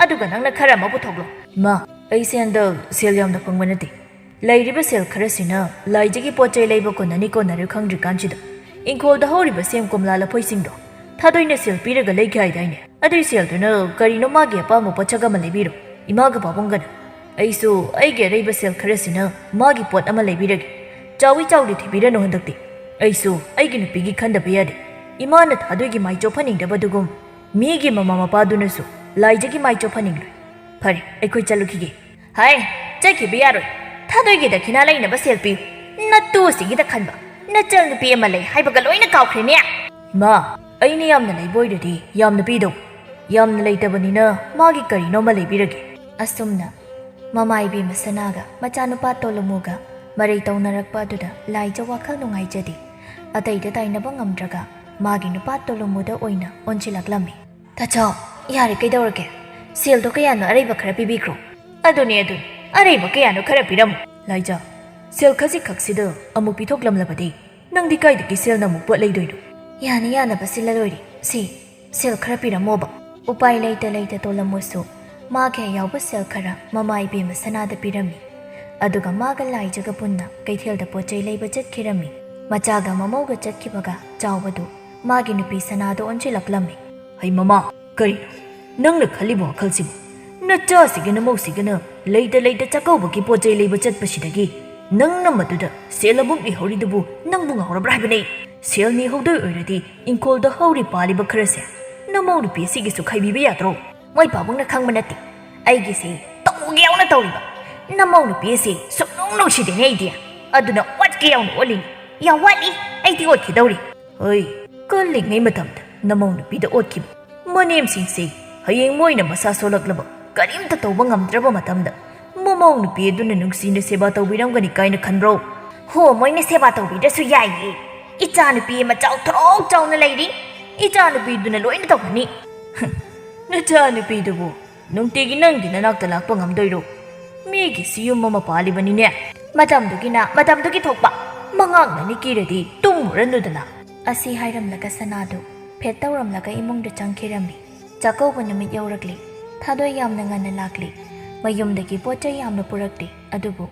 ꯑꯗꯨꯒ ꯅꯪꯅ ꯈꯔ ꯑꯃ ꯄꯨꯊꯣꯛꯂꯣ꯫" "ꯏꯃꯥ, ꯑꯩꯁꯦ ꯍꯟꯗꯛ ꯁꯦꯜ ꯌꯥꯝꯅ ꯐꯪꯕ ꯅꯠꯇꯦ꯫ ꯂꯩꯔꯤꯕ ꯁꯦꯜ ꯈꯔꯁꯤꯅ ꯂꯥꯏꯖꯒꯤ ꯄꯣꯠ ꯆꯩ ꯂꯩꯕ ꯀꯣꯟꯅꯅꯤ ꯀꯣꯟꯅꯔꯣꯏ ꯈꯪꯗ꯭ꯔꯤꯀꯥꯟꯁꯤꯗ, ꯏꯪꯈꯣꯜꯗ ꯍꯧꯔꯤꯕ ꯁꯦꯝ ꯀꯣꯝꯂꯥ ꯂꯐꯣꯏꯁꯤꯡꯗꯣ ꯊꯥꯗꯣꯏꯅ ꯁꯦꯜ ꯄꯤꯔꯒ ꯂꯩꯈꯤ ꯍꯥꯏꯗꯥꯏꯅꯦ? ꯑꯗꯨꯏ ꯁꯦꯜꯗꯨꯅ ꯀꯔꯤꯅꯣ ꯃꯥꯒꯤ ꯑꯄꯥꯝꯕ ꯄꯣꯠꯁꯛ ꯑꯃ ꯂꯩꯕꯤꯔꯣ꯫ ꯏꯃꯥꯒ ꯄꯥꯕꯨꯡꯒꯅ ꯑꯩꯁꯨ ꯑꯩꯒꯤ ꯑꯔꯩꯕ ꯁꯦꯜ ꯈꯔꯁꯤꯅ ꯃꯥꯒꯤ ꯄꯣꯠ ꯑꯃ ꯂꯩꯕꯤꯔꯒꯦ꯫ ꯆꯥꯎꯏ ꯆꯥꯎꯗꯦ ꯊꯤꯕꯤꯔꯅꯨ ꯍꯟꯗꯛꯇꯤ꯫ ꯑꯩꯁꯨ ꯑꯩꯒꯤ ꯅꯨꯄꯤꯒꯤ ꯈꯟꯗꯕ ꯌꯥꯗꯦ꯫ ꯏꯃꯥꯅ ꯊꯥꯗꯣꯏꯒꯤ ꯃꯥꯏ ꯆꯣꯞꯍꯟꯅꯤꯡꯗꯕꯗꯨꯒꯨꯝ ꯃꯤꯒꯤ ꯃꯃꯥ ꯃꯄꯥꯗꯨꯅꯁꯨ ꯂꯥꯏꯖꯒꯤ ꯃꯥꯏ ꯆꯣꯞꯍꯟꯅꯤꯡꯂꯣꯏ꯫ ꯐꯔꯦ, ꯑꯩꯈꯣꯏ ꯆꯠꯂꯨꯈꯤꯒꯦ꯫ ꯍꯥꯏ, ꯆꯠꯈꯤꯕ ꯌꯥꯔꯣꯏ꯫ ꯊꯥꯗꯣꯏꯒꯤ ꯗꯈꯤꯅꯥ ꯂꯩꯅꯕ ꯁꯦꯜ ꯄꯤꯌꯨ꯫ ꯅꯠꯇꯨ ꯑꯁꯤꯒꯤꯗ ꯈꯟꯕ ꯅꯆꯜ ꯅꯨꯄꯤ ꯑꯃ ꯂꯩ ꯍꯥꯏꯕꯒ ꯂꯣꯏꯅ ꯀꯥꯎꯈ꯭ꯔꯦꯅꯦ꯫ ꯏꯃꯥ, ꯑꯩꯅ ꯌꯥꯝꯅ ꯂꯩꯕ ꯑꯣꯏꯔꯗꯤ ꯌꯥꯝꯅ ꯄꯤꯗꯧ꯫ ꯌꯥꯝꯅ ꯂꯩꯇꯕꯅꯤꯅ ꯃꯥꯒꯤ ꯀꯔꯤꯅꯣ ꯑꯃ ꯂꯩꯕꯤꯔꯒꯦ꯫ ꯑꯁꯨꯝꯅ ꯃꯃꯥ ꯏꯕꯦꯝꯃ ꯁꯅꯥꯒ ꯃꯆꯥꯅꯨꯄꯥ ꯇꯣꯂꯨꯃꯨꯒ ꯃꯔꯩ ꯇꯧꯅꯔꯛꯄ ꯑꯗꯨꯗ ꯂꯥꯏꯖ ꯋꯥꯈꯜ ꯅꯨꯡꯉꯥꯏꯖꯗꯦ꯫ ꯑꯇꯩꯗ ꯇꯥꯏꯅꯕ ꯉꯝꯗ꯭ꯔꯒ ꯃꯥꯒꯤ ꯅꯨꯄꯥ ꯇꯣꯂꯨꯃꯨꯗ ꯑꯣꯏꯅ ꯑꯣꯟꯁꯤꯜꯂꯛꯂꯝꯃꯤ꯫ ꯇꯥꯆꯧ, ꯌꯥꯔꯦ, ꯀꯩꯗꯧꯔꯒꯦ? ꯁꯦꯜꯗꯣ ꯀꯌꯥꯅꯣ ꯑꯔꯩꯕ ꯈꯔ ꯄꯤꯕꯤꯈ꯭ꯔꯣ꯫ ꯑꯗꯨꯅꯦ, ꯑꯗꯨꯅꯦ, ꯑꯔꯩꯕ ꯀꯌꯥꯅꯣ ꯈꯔ ꯄꯤꯔꯝꯃꯨ꯫ ꯂꯥꯏꯖ, ꯁꯦꯜ ꯈꯖꯤꯛ ꯈꯛꯁꯤꯗ ꯑꯃꯨꯛ ꯄꯤꯊꯣꯛꯂꯝꯂꯕꯗꯤ ꯅꯪꯗꯤ ꯀꯥꯏꯗꯒꯤ ꯁꯦꯜꯅ ꯑꯃꯨꯛ ꯄꯣꯠ ꯂꯩꯗꯣꯏꯅꯣ? ꯌꯥꯅ ꯌꯥꯅꯕ ꯁꯤꯜꯂ ꯂꯣꯏꯔꯦ꯫ ꯁꯤ ꯁꯦꯜ ꯈꯔ ꯄꯤꯔꯝꯃꯣꯕ꯫ ꯎꯄꯥꯏ ꯂꯩꯇ ꯂꯩꯇ ꯇꯣꯂꯝꯃꯨꯁꯨ ꯃꯥꯒꯤ ꯑꯌꯥꯎꯕ ꯁꯦꯜ ꯈꯔ ꯃꯃꯥ ꯏꯕꯦꯝꯃ ꯁꯅꯥꯗ ꯄꯤꯔꯝꯃꯤ꯫ ꯑꯗꯨꯒ ꯃꯥꯒ ꯂꯥꯏꯖꯒ ꯄꯨꯟꯅ ꯀꯩꯊꯦꯜꯗ ꯄꯣꯠ ꯆꯩ ꯂꯩꯕ ꯆꯠꯈꯤꯔꯝꯃꯤ꯫ ꯃꯆꯥꯒ ꯃꯃꯧꯒ ꯆꯠꯈꯤꯕꯒ ꯆꯥꯎꯕꯗꯨ ꯃꯥꯒꯤ ꯅꯨꯄꯤ ꯁꯅꯥꯗ ꯑꯣꯟꯁꯤꯜꯂꯛꯂꯝꯃꯤ꯫ ꯍꯩ ꯃꯃꯥ, ꯀꯔꯤꯅꯣ ꯅꯪꯅ ꯈꯜꯂꯤꯕ ꯋꯥꯈꯜꯁꯤꯕꯨ? ꯅꯆꯥꯁꯤꯒ ꯅꯃꯧꯁꯤꯒꯅ ꯂꯩꯇ ꯂꯩꯇ ꯆꯥꯛꯀꯧꯕꯒꯤ ꯄꯣꯠ ꯆꯩ ꯂꯩꯕ ꯆꯠꯄꯁꯤꯗꯒꯤ ꯅꯪꯅ ꯃꯗꯨꯗ ꯁꯦꯜ ꯑꯃꯨꯛ ꯅꯤꯍꯧꯔꯤꯗꯨꯕꯨ ꯅꯪꯕꯨ ꯉꯥꯎꯔꯕ꯭ꯔꯥ ꯍꯥꯏꯕꯅꯤ? ꯁꯦꯜ ꯅꯤꯍꯧꯗꯣꯏ ꯑꯣꯏꯔꯗꯤ ꯏꯪꯈꯣꯜꯗ ꯍꯧꯔꯤ ꯄꯥꯜꯂꯤꯕ ꯈꯔꯁꯦ ꯅꯃꯧ ꯅꯨꯄꯤ ꯑꯁꯤꯒꯤꯁꯨ ꯈꯥꯏꯕꯤꯕ ꯌꯥꯗ꯭ꯔꯣ? ꯃꯣꯏ ꯄꯥꯕꯨꯡꯅ ꯈꯪꯕ ꯅꯠꯇꯦ ꯑꯩꯒꯤꯁꯦ ꯇꯧꯒꯦ ꯌꯥꯎꯅ ꯇꯧꯔꯤꯕ꯫ ꯅꯃꯧ ꯅꯨꯄꯤ ꯑꯁꯤ ꯁꯨꯛꯅꯨꯡ ꯅꯨꯡꯁꯤꯗꯦꯅꯦ ꯑꯩꯗꯤ꯫ ꯑꯗꯨꯅ ꯑꯣꯠꯀꯦ ꯌꯥꯎꯅ ꯑꯣꯠꯂꯤꯅꯤ꯫ ꯌꯥꯝ ꯋꯥꯠꯂꯤ, ꯑꯩꯗꯤ ꯑꯣꯠꯈꯤꯗꯧꯔꯤ꯫ ꯍꯣꯏ, ꯀꯜꯂꯤꯉꯩ ꯃꯇꯝꯗ ꯅꯃꯧ ꯅꯨꯄꯤꯗ ꯑꯣꯠꯈꯤꯕ ꯃꯅꯦꯝꯁꯤꯡꯁꯦ ꯍꯌꯦꯡ ꯃꯣꯏꯅ ꯃꯁꯥ ꯁꯣꯜꯂꯛꯂꯕ ꯀꯔꯤꯝꯇ ꯇꯧꯕ ꯉꯝꯗ꯭ꯔꯕ ꯃꯇꯝꯗ ꯃꯃꯧ ꯅꯨꯄꯤ ꯑꯗꯨꯅ ꯅꯨꯡꯁꯤꯅ ꯁꯦꯕꯥ ꯇꯧꯕꯤꯔꯝꯒꯅꯤ ꯀꯥꯏꯅ ꯈꯟꯕ꯭ꯔꯣ? ꯍꯣ, ꯃꯣꯏꯅ ꯁꯦꯕꯥ ꯇꯧꯕꯤꯗ꯭ꯔꯁꯨ ꯌꯥꯏꯌꯦ꯫ ꯏꯆꯥ ꯅꯨꯄꯤ ꯑꯃ ꯆꯥꯎ ꯊꯣꯔꯣꯛ ꯆꯥꯎꯅ ꯂꯩꯔꯤ꯫ ꯏꯆꯥ ꯅꯨꯄꯤꯗꯨꯅ ꯂꯣꯏꯅ ꯇꯧꯍꯟꯅꯤ꯫ ꯅꯆꯥ ꯅꯨꯄꯤꯗꯨꯕꯨ ꯅꯨꯡꯇꯤꯒꯤ ꯅꯪꯒꯤ ꯅꯅꯥꯛꯇ ꯂꯥꯛꯄ ꯉꯝꯗꯣꯏꯔꯣ? ꯃꯤꯒꯤꯁꯤ ꯌꯨꯝ ꯑꯃ ꯄꯥꯜꯂꯤꯕꯅꯤꯅꯦ꯫ ꯃꯇꯝꯗꯨꯒꯤꯅ ꯃꯇꯝꯗꯨꯒꯤ ꯊꯣꯛꯄ ꯃꯉꯥꯡꯅꯅꯤ ꯀꯤꯔꯗꯤ ꯇꯨꯝꯃꯨꯔꯅꯨꯗꯅ꯫ ꯑꯁꯤ ꯍꯥꯏꯔꯝꯂꯒ ꯁꯅꯥꯗꯨ ꯐꯦꯠ ꯇꯧꯔꯝꯂꯒ ꯏꯃꯨꯡꯗ ꯆꯪꯈꯤꯔꯝꯃꯤ꯫ ꯆꯥꯛꯀꯧꯕ ꯅꯨꯃꯤꯠ ꯌꯧꯔꯛꯂꯤ꯫ ꯊꯥꯗꯣꯏ ꯌꯥꯝꯅ ꯉꯟꯅ ꯂꯥꯛꯂꯤ꯫ ꯃꯌꯨꯝꯗꯒꯤ ꯄꯣꯠ ꯆꯩ ꯌꯥꯝꯅ ꯄꯨꯔꯛꯂꯤ꯫ ꯑꯗꯨꯕꯨ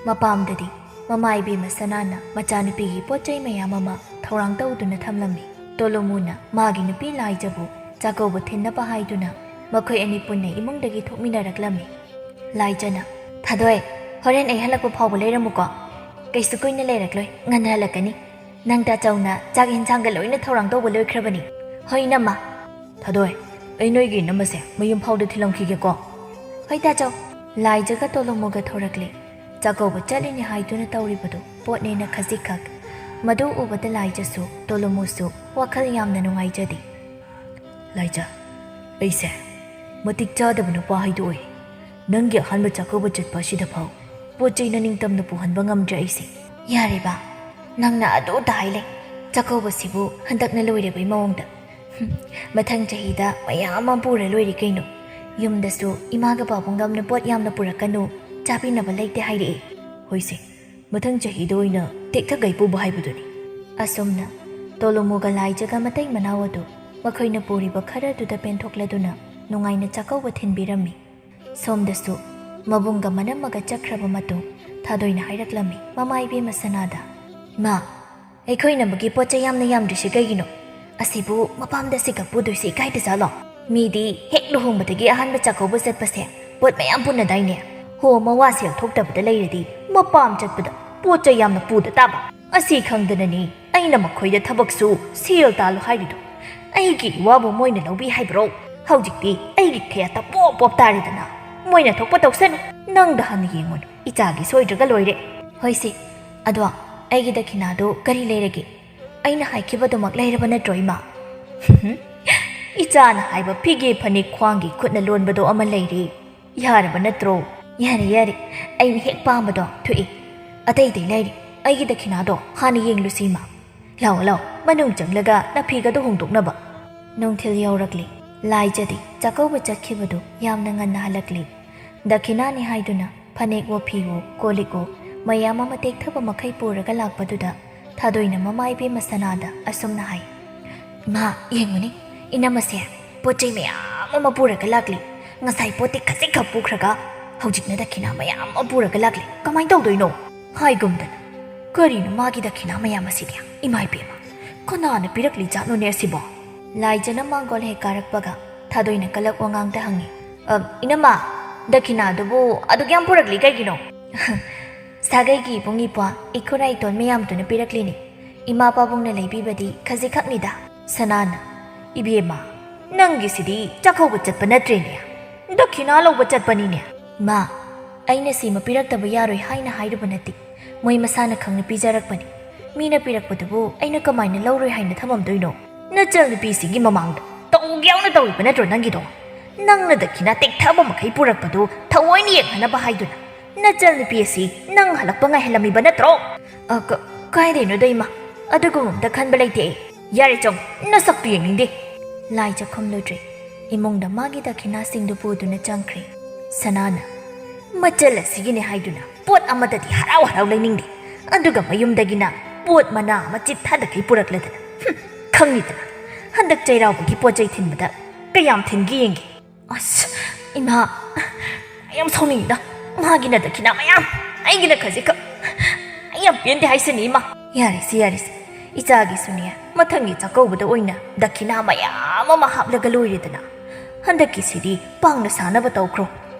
ꯃꯄꯥꯝꯗꯗꯤ ꯃꯃꯥ ꯏꯕꯦꯝꯃ ꯁꯅꯥꯅ ꯃꯆꯥꯅꯨꯄꯤꯒꯤ ꯄꯣꯠ ꯆꯩ ꯃꯌꯥꯝ ꯑꯃ ꯊꯧꯔꯥꯡ ꯇꯧꯗꯨꯅ ꯊꯝꯂꯝꯃꯤ꯫ ꯇꯣꯂꯣꯃꯨꯅ ꯃꯥꯒꯤ ꯅꯨꯄꯤ ꯂꯥꯏꯖꯕꯨ ꯆꯥꯛꯀꯧꯕ ꯊꯤꯟꯅꯕ ꯍꯥꯏꯗꯨꯅ ꯃꯈꯣꯏ ꯑꯅꯤ ꯄꯨꯟꯅ ꯏꯃꯨꯡꯗꯒꯤ ꯊꯣꯛꯃꯤꯟꯅꯔꯛꯂꯝꯃꯤ꯫ ꯂꯥꯏꯖꯅ, "ꯊꯥꯗꯣꯏ, ꯍꯣꯔꯦꯟ ꯑꯩ ꯍꯜꯂꯛꯄ ꯐꯥꯎꯕ ꯂꯩꯔꯝꯃꯨꯀꯣ꯫ ꯀꯩꯁꯨ ꯀꯨꯏꯅ ꯂꯩꯔꯛꯂꯣꯏ, ꯉꯟꯅ ꯍꯜꯂꯛꯀꯅꯤ꯫ ꯅꯪ ꯇꯥꯆꯧꯅ ꯆꯥꯛ ꯌꯦꯟꯁꯥꯡꯒ ꯂꯣꯏꯅ ꯊꯧꯔꯥꯡ ꯇꯧꯕ ꯂꯣꯏꯈ꯭ꯔꯕꯅꯤ꯫" "ꯍꯣꯏ, ꯏꯅꯝꯃ꯫" "ꯊꯥꯗꯣꯏ, ꯑꯩ ꯅꯣꯏꯒꯤ ꯏꯅꯝꯃꯁꯦ ꯃꯌꯨꯝ ꯐꯥꯎꯗ ꯊꯤꯜꯂꯝꯈꯤꯒꯦꯀꯣ꯫" "ꯍꯣꯏ, ꯇꯥꯆꯧ꯫" ꯂꯥꯏꯖꯒ ꯇꯣꯂꯣꯃꯨꯒ ꯊꯣꯔꯛꯂꯦ꯫ ꯆꯥꯛꯀꯧꯕ ꯆꯠꯂꯤꯅꯤ ꯍꯥꯏꯗꯨꯅ ꯇꯧꯔꯤꯕꯗꯨ ꯄꯣꯠꯅꯦꯅ ꯈꯖꯤꯛꯈꯛ꯫ ꯃꯗꯨ ꯎꯕꯗ ꯂꯥꯏꯖꯁꯨ ꯇꯣꯂꯣꯃꯨꯁꯨ ꯋꯥꯈꯜ ꯌꯥꯝꯅ ꯅꯨꯡꯉꯥꯏꯖꯗꯦ꯫ "ꯂꯥꯏꯖ, ꯑꯩꯁꯦ ꯃꯇꯤꯛ ꯆꯥꯗꯕ ꯅꯨꯄꯥ ꯍꯥꯏꯗꯨ ꯑꯣꯏ꯫ ꯅꯪꯒꯤ ꯑꯍꯥꯟꯕ ꯆꯥꯛꯀꯧꯕ ꯆꯠꯄ ꯑꯁꯤꯗ ꯐꯥꯎ ꯄꯣꯠ ꯆꯩ ꯅꯅꯤꯡꯇꯝꯅ ꯄꯨꯍꯟꯕ ꯉꯝꯗ꯭ꯔꯦ ꯑꯩꯁꯦ꯫" "ꯌꯥꯔꯦꯕ, ꯅꯪꯅ ꯑꯗꯨ ꯇ ꯍꯥꯏ ꯂꯩ꯫ ꯆꯥꯛꯀꯧꯕꯁꯤꯕꯨ ꯍꯟꯗꯛꯅ ꯂꯣꯏꯔꯕꯩ ꯃꯑꯣꯡꯗ꯫ ꯍꯨꯝ, ꯃꯊꯪ ꯆꯍꯤꯗ ꯃꯌꯥꯝ ꯑꯃ ꯄꯨꯔ ꯂꯣꯏꯔꯦ ꯀꯩꯅꯣ꯫ ꯌꯨꯝꯗꯁꯨ ꯏꯃꯥꯒ ꯄꯥꯕꯨꯡꯒ ꯑꯃꯅ ꯄꯣꯠ ꯌꯥꯝꯅ ꯄꯨꯔꯛꯀꯅꯨ, ꯆꯥꯕꯤꯅꯕ ꯂꯩꯇꯦ ꯍꯥꯏꯔꯛꯑꯦ꯫" "ꯍꯣꯏꯁꯦ, ꯃꯊꯪ ꯆꯍꯤꯗ ꯑꯣꯏꯅ ꯇꯦꯛꯊꯒꯩ ꯄꯨꯕ ꯍꯥꯏꯕꯗꯨꯅꯤ꯫" ꯑꯁꯨꯝꯅ ꯇꯣꯂꯣꯃꯨꯒ ꯂꯥꯏꯖꯒ ꯃꯇꯩ ꯃꯅꯥꯎ ꯑꯗꯨ ꯃꯈꯣꯏꯅ ꯄꯨꯔꯤꯕ ꯈꯔꯗꯨꯗ ꯄꯦꯟꯊꯣꯛꯂꯗꯨꯅ ꯅꯨꯡꯉꯥꯏꯅ ꯆꯥꯛꯀꯧꯕ ꯊꯤꯟꯕꯤꯔꯝꯃꯤ꯫ ꯁꯣꯝꯗꯁꯨ ꯃꯕꯨꯡꯒ ꯃꯅꯝꯃꯒ ꯆꯠꯈ꯭ꯔꯕ ꯃꯇꯨꯡ ꯊꯥꯗꯣꯏꯅ ꯍꯥꯏꯔꯛꯂꯝꯃꯤ ꯃꯃꯥ ꯏꯕꯦꯝꯃ ꯁꯅꯥꯗ, "ꯏꯃꯥ, ꯑꯩꯈꯣꯏ ꯏꯅꯝꯃꯒꯤ ꯄꯣꯠ ꯆꯩ ꯌꯥꯝꯅ ꯌꯥꯝꯗ꯭ꯔꯤꯁꯤ ꯀꯩꯒꯤꯅꯣ? ꯑꯁꯤꯕꯨ ꯃꯄꯥꯝꯗ ꯁꯤꯒ ꯄꯨꯗꯣꯏꯁꯤ ꯏꯀꯥꯏꯗꯖꯥꯠꯂꯣ? ꯃꯤꯗꯤ ꯍꯦꯛ ꯂꯨꯍꯣꯡꯕꯗꯒꯤ ꯑꯍꯥꯟꯕ ꯆꯥꯛꯀꯧꯕ ꯆꯠꯄꯁꯦ ꯄꯣꯠ ꯃꯌꯥꯝ ꯄꯨꯅꯗꯥꯏꯅꯦ? ꯍꯣ, ꯃꯋꯥ ꯁꯦꯜ ꯊꯣꯛꯇꯕꯗ ꯂꯩꯔꯗꯤ ꯃꯄꯥꯝ ꯆꯠꯄꯗ ꯄꯣꯠ ꯆꯩ ꯌꯥꯝꯅ ꯄꯨꯗ ꯇꯥꯕ꯫ ꯑꯁꯤ ꯈꯪꯗꯅꯅꯤ ꯑꯩꯅ ꯃꯈꯣꯏꯗ ꯊꯕꯛꯁꯨ ꯁꯦꯜ ꯇꯥꯜꯂꯨ ꯍꯥꯏꯔꯤꯗꯣ꯫ ꯑꯩꯒꯤ ꯏꯋꯥꯕꯨ ꯃꯣꯏꯅ ꯂꯧꯕꯤ ꯍꯥꯏꯕ꯭ꯔꯣ? ꯍꯧꯖꯤꯛꯇꯤ ꯑꯩꯒꯤ ꯈꯌꯥꯠꯇ ꯄꯣꯞ ꯄꯣꯞ ꯇꯥꯔꯦꯗꯅ꯫ ꯃꯣꯏꯅ ꯊꯣꯛꯄ ꯇꯧꯁꯅꯨ꯫ ꯅꯪꯗ ꯍꯥꯟꯅ ꯌꯦꯡꯉꯨꯅꯨ꯫ ꯏꯆꯥꯒꯤ ꯁꯣꯏꯗ꯭ꯔꯒ ꯂꯣꯏꯔꯦ꯫" "ꯍꯣꯏꯁꯦ, ꯑꯗꯣ ꯑꯩꯒꯤ ꯗꯈꯤꯅꯥꯗꯣ ꯀꯔꯤ ꯂꯩꯔꯒꯦ? ꯑꯩꯅ ꯍꯥꯏꯈꯤꯕꯗꯨꯃꯛ ꯂꯩꯔꯕ ꯅꯠꯇ꯭ꯔꯣ, ꯏꯃꯥ?" "ꯏꯆꯥꯅ ꯍꯥꯏꯕ ꯐꯤꯒꯦ ꯐꯅꯦꯛ ꯈ꯭ꯋꯥꯡꯒꯤ ꯈꯨꯠꯅ ꯂꯣꯟꯕꯗꯣ ꯑꯃ ꯂꯩꯔꯦ꯫ ꯌꯥꯔꯕ ꯅꯠꯇ꯭ꯔꯣ?" "ꯌꯥꯔꯦ, ꯌꯥꯔꯦ꯫ ꯑꯩꯅ ꯍꯦꯛ ꯄꯥꯝꯕꯗꯣ ꯊꯣꯛꯏ꯫ ꯑꯇꯩ ꯑꯇꯩ ꯂꯩꯔꯦ꯫ ꯑꯩꯒꯤ ꯗꯈꯤꯅꯥꯗꯣ ꯍꯥꯟꯅ ꯌꯦꯡꯂꯨꯁꯤ, ꯏꯃꯥ꯫ ꯂꯥꯛꯑꯣ, ꯂꯥꯛꯑꯣ, ꯃꯅꯨꯡ ꯆꯪꯂꯒ ꯅꯐꯤꯒꯗꯣ ꯍꯣꯡꯗꯣꯛꯅꯕ꯫" ꯅꯨꯡꯊꯤꯜ ꯌꯧꯔꯛꯂꯤ꯫ ꯂꯥꯏꯖꯗꯤ ꯆꯥꯛꯀꯧꯕ ꯆꯠꯈꯤꯕꯗꯨ ꯌꯥꯝꯅ ꯉꯟꯅ ꯍꯜꯂꯛꯂꯤ꯫ ꯗꯈꯤꯅꯥꯅꯤ ꯍꯥꯏꯗꯨꯅ ꯐꯅꯦꯛꯋꯣ ꯐꯤꯋꯣ ꯀꯣꯜ ꯂꯤꯛꯋꯣ ꯃꯌꯥꯝ ꯑꯃ ꯇꯦꯛꯊꯕ ꯃꯈꯩ ꯄꯨꯔꯒ ꯂꯥꯛꯄꯗꯨꯗ ꯊꯥꯗꯣꯏꯅ ꯃꯃꯥ ꯏꯕꯦꯝꯃ ꯁꯅꯥꯗ ꯑꯁꯨꯝꯅ ꯍꯥꯏ, "ꯏꯃꯥ, ꯌꯦꯡꯉꯨꯅꯦ, ꯏꯅꯝꯃꯁꯦ ꯄꯣꯠ ꯆꯩ ꯃꯌꯥꯝ ꯑꯃ ꯄꯨꯔꯒ ꯂꯥꯛꯂꯤ꯫ ꯉꯁꯥꯏ ꯄꯣꯠꯇꯤ ꯈꯖꯤꯛꯈꯛ ꯄꯨꯈ꯭ꯔꯒ ꯍꯧꯖꯤꯛꯅ ꯗꯈꯤꯅꯥ ꯃꯌꯥꯝ ꯑꯃ ꯄꯨꯔꯒ ꯂꯥꯛꯂꯦ꯫ ꯀꯃꯥꯏꯅ ꯇꯧꯗꯣꯏꯅꯣ? ꯍꯥꯏꯒꯨꯝꯗꯅ꯫ ꯀꯔꯤꯅꯣ ꯃꯥꯒꯤ ꯗꯈꯤꯅꯥ ꯃꯌꯥꯝ ꯑꯁꯤꯗꯤ? ꯏꯃꯥ ꯏꯕꯦꯝꯃ, ꯀꯅꯥꯅ ꯄꯤꯔꯛꯂꯤ ꯖꯥꯠꯅꯣꯅꯦ ꯑꯁꯤꯕꯣ? ꯂꯥꯏꯖꯅ ꯃꯥꯡꯒꯣꯜ ꯍꯦꯛ ꯀꯥꯔꯛꯄꯒ ꯊꯥꯗꯣꯏꯅ ꯀꯂꯛ ꯋꯥꯉꯥꯡꯗ ꯍꯪꯉꯤ, "ꯑ, ꯏꯅꯝꯃ, ꯗꯈꯤꯅꯥꯗꯨꯕꯨ ꯑꯗꯨꯛ ꯌꯥꯝ ꯄꯨꯔꯛꯂꯤ ꯀꯩꯒꯤꯅꯣ?" "ꯁꯥꯒꯩꯒꯤ ꯏꯕꯨꯡ ꯏꯄ꯭ꯋꯥ, ꯏꯈꯨꯔꯥ ꯏꯇꯣꯟ ꯃꯌꯥꯝꯗꯨꯅ ꯄꯤꯔꯛꯂꯤꯅꯤ꯫ ꯏꯃꯥ ꯄꯥꯕꯨꯡꯅ ꯂꯩꯕꯤꯕꯗꯤ ꯈꯖꯤꯛꯈꯛꯅꯤꯗ꯫" ꯁꯅꯥꯅ, "ꯏꯕꯦꯝꯃ, ꯅꯪꯒꯤꯁꯤꯗꯤ ꯆꯥꯛꯀꯧꯕ ꯆꯠꯄ ꯅꯠꯇ꯭ꯔꯦꯅꯦ, ꯗꯈꯤꯅꯥ ꯂꯧꯕ ꯆꯠꯄꯅꯤꯅꯦ꯫" "ꯏꯃꯥ, ꯑꯩꯅ ꯁꯤꯃ ꯄꯤꯔꯛꯇꯕ ꯌꯥꯔꯣꯏ ꯍꯥꯏꯅ ꯍꯥꯏꯔꯨꯕ ꯅꯠꯇꯦ꯫ ꯃꯣꯏ ꯃꯁꯥꯅ ꯈꯪꯅ ꯄꯤꯖꯔꯛꯄꯅꯤ꯫ ꯃꯤꯅ ꯄꯤꯔꯛꯄꯗꯨꯕꯨ ꯑꯩꯅ ꯀꯃꯥꯏꯅ ꯂꯧꯔꯣꯏ ꯍꯥꯏꯅ ꯊꯝꯃꯝꯗꯣꯏꯅꯣ? ꯅꯆꯜꯅꯨꯄꯤꯁꯤꯒꯤ ꯃꯃꯥꯡꯗ ꯇꯧꯒꯦ ꯌꯥꯎꯅ ꯇꯧꯔꯤꯕ ꯅꯠꯇ꯭ꯔꯣ ꯅꯪꯒꯤꯗꯣ? ꯅꯪꯅ ꯗꯈꯤꯅꯥ ꯇꯦꯛꯊꯕ ꯃꯈꯩ ꯄꯨꯔꯛꯄꯗꯨ ꯊꯑꯣꯏꯅ ꯌꯦꯡꯍꯟꯅꯕ ꯍꯥꯏꯗꯨꯅ ꯅꯆꯜꯅꯨꯄꯤ ꯑꯁꯤ ꯅꯪ ꯍꯜꯂꯛꯄ ꯉꯥꯏꯍꯜꯂꯝꯃꯤꯕ ꯅꯠꯇ꯭ꯔꯣ?" "ꯑ, ꯀ-, ꯀꯥꯏꯗꯩꯅꯣꯗ ꯏꯃꯥ, ꯑꯗꯨꯒꯨꯝꯕ ꯑꯝꯇ ꯈꯟꯕ ꯂꯩꯇꯦ ꯑꯩ꯫" "ꯌꯥꯔꯦ ꯆꯪ, ꯅꯁꯛꯇꯨ ꯌꯦꯡꯅꯤꯡꯗꯦ꯫" ꯂꯥꯏꯖ ꯈꯨꯝꯂꯨꯗ꯭ꯔꯦ꯫ ꯏꯃꯨꯡꯗ ꯃꯥꯒꯤ ꯗꯈꯤꯅꯥꯁꯤꯡꯗꯨ ꯄꯨꯗꯨꯅ ꯆꯪꯈ꯭ꯔꯦ꯫ ꯁꯅꯥꯅ, "ꯃꯆꯜ ꯑꯁꯤꯒꯤꯅꯦ ꯍꯥꯏꯗꯨꯅ ꯄꯣꯠ ꯑꯃꯗꯗꯤ ꯍꯔꯥꯎ ꯍꯔꯥꯎ ꯂꯩꯅꯤꯡꯗꯦ, ꯑꯗꯨꯒ ꯃꯌꯨꯝꯗꯒꯤꯅ ꯄꯣꯠ ꯃꯅꯥ ꯑꯃ ꯆꯤꯠꯊꯗꯈꯩ ꯄꯨꯔꯛꯂꯗꯅ꯫ ꯍꯨꯝ, ꯈꯪꯉꯤꯗꯅ, ꯍꯟꯗꯛ ꯆꯩꯔꯥꯎꯕꯒꯤ ꯄꯣꯠ ꯆꯩ ꯊꯤꯟꯕꯗ ꯀꯌꯥꯝ ꯊꯤꯟꯒꯦ ꯌꯦꯡꯒꯦ꯫" "ꯑꯁ, ꯏꯃꯥ, ꯑꯩ ꯌꯥꯝ ꯁꯥꯎꯅꯤꯡꯉꯤꯗ꯫ ꯃꯥꯒꯤꯅ ꯗꯈꯤꯅꯥ ꯃꯌꯥꯝ, ꯑꯩꯒꯤꯅ ꯈꯖꯤꯛꯈꯛ꯫ ꯑꯩ ꯌꯥꯝ ꯄꯦꯟꯗꯦ ꯍꯥꯏꯁꯤꯅꯤ ꯏꯃꯥ꯫" "ꯌꯥꯔꯦꯁꯦ, ꯌꯥꯔꯦꯁꯦ꯫ ꯏꯆꯥꯒꯤꯁꯨꯅꯦ, ꯃꯊꯪꯒꯤ ꯆꯥꯛꯀꯧꯕꯗ ꯑꯣꯏꯅ ꯗꯈꯤꯅꯥ ꯃꯌꯥꯝ ꯑꯃ ꯍꯥꯞꯂꯒ ꯂꯣꯏꯔꯦꯗꯅ꯫ ꯍꯟꯗꯛꯀꯤꯁꯤꯗꯤ ꯄꯥꯡꯅ ꯁꯥꯅꯕ ꯇꯧꯈ꯭ꯔꯣ꯫"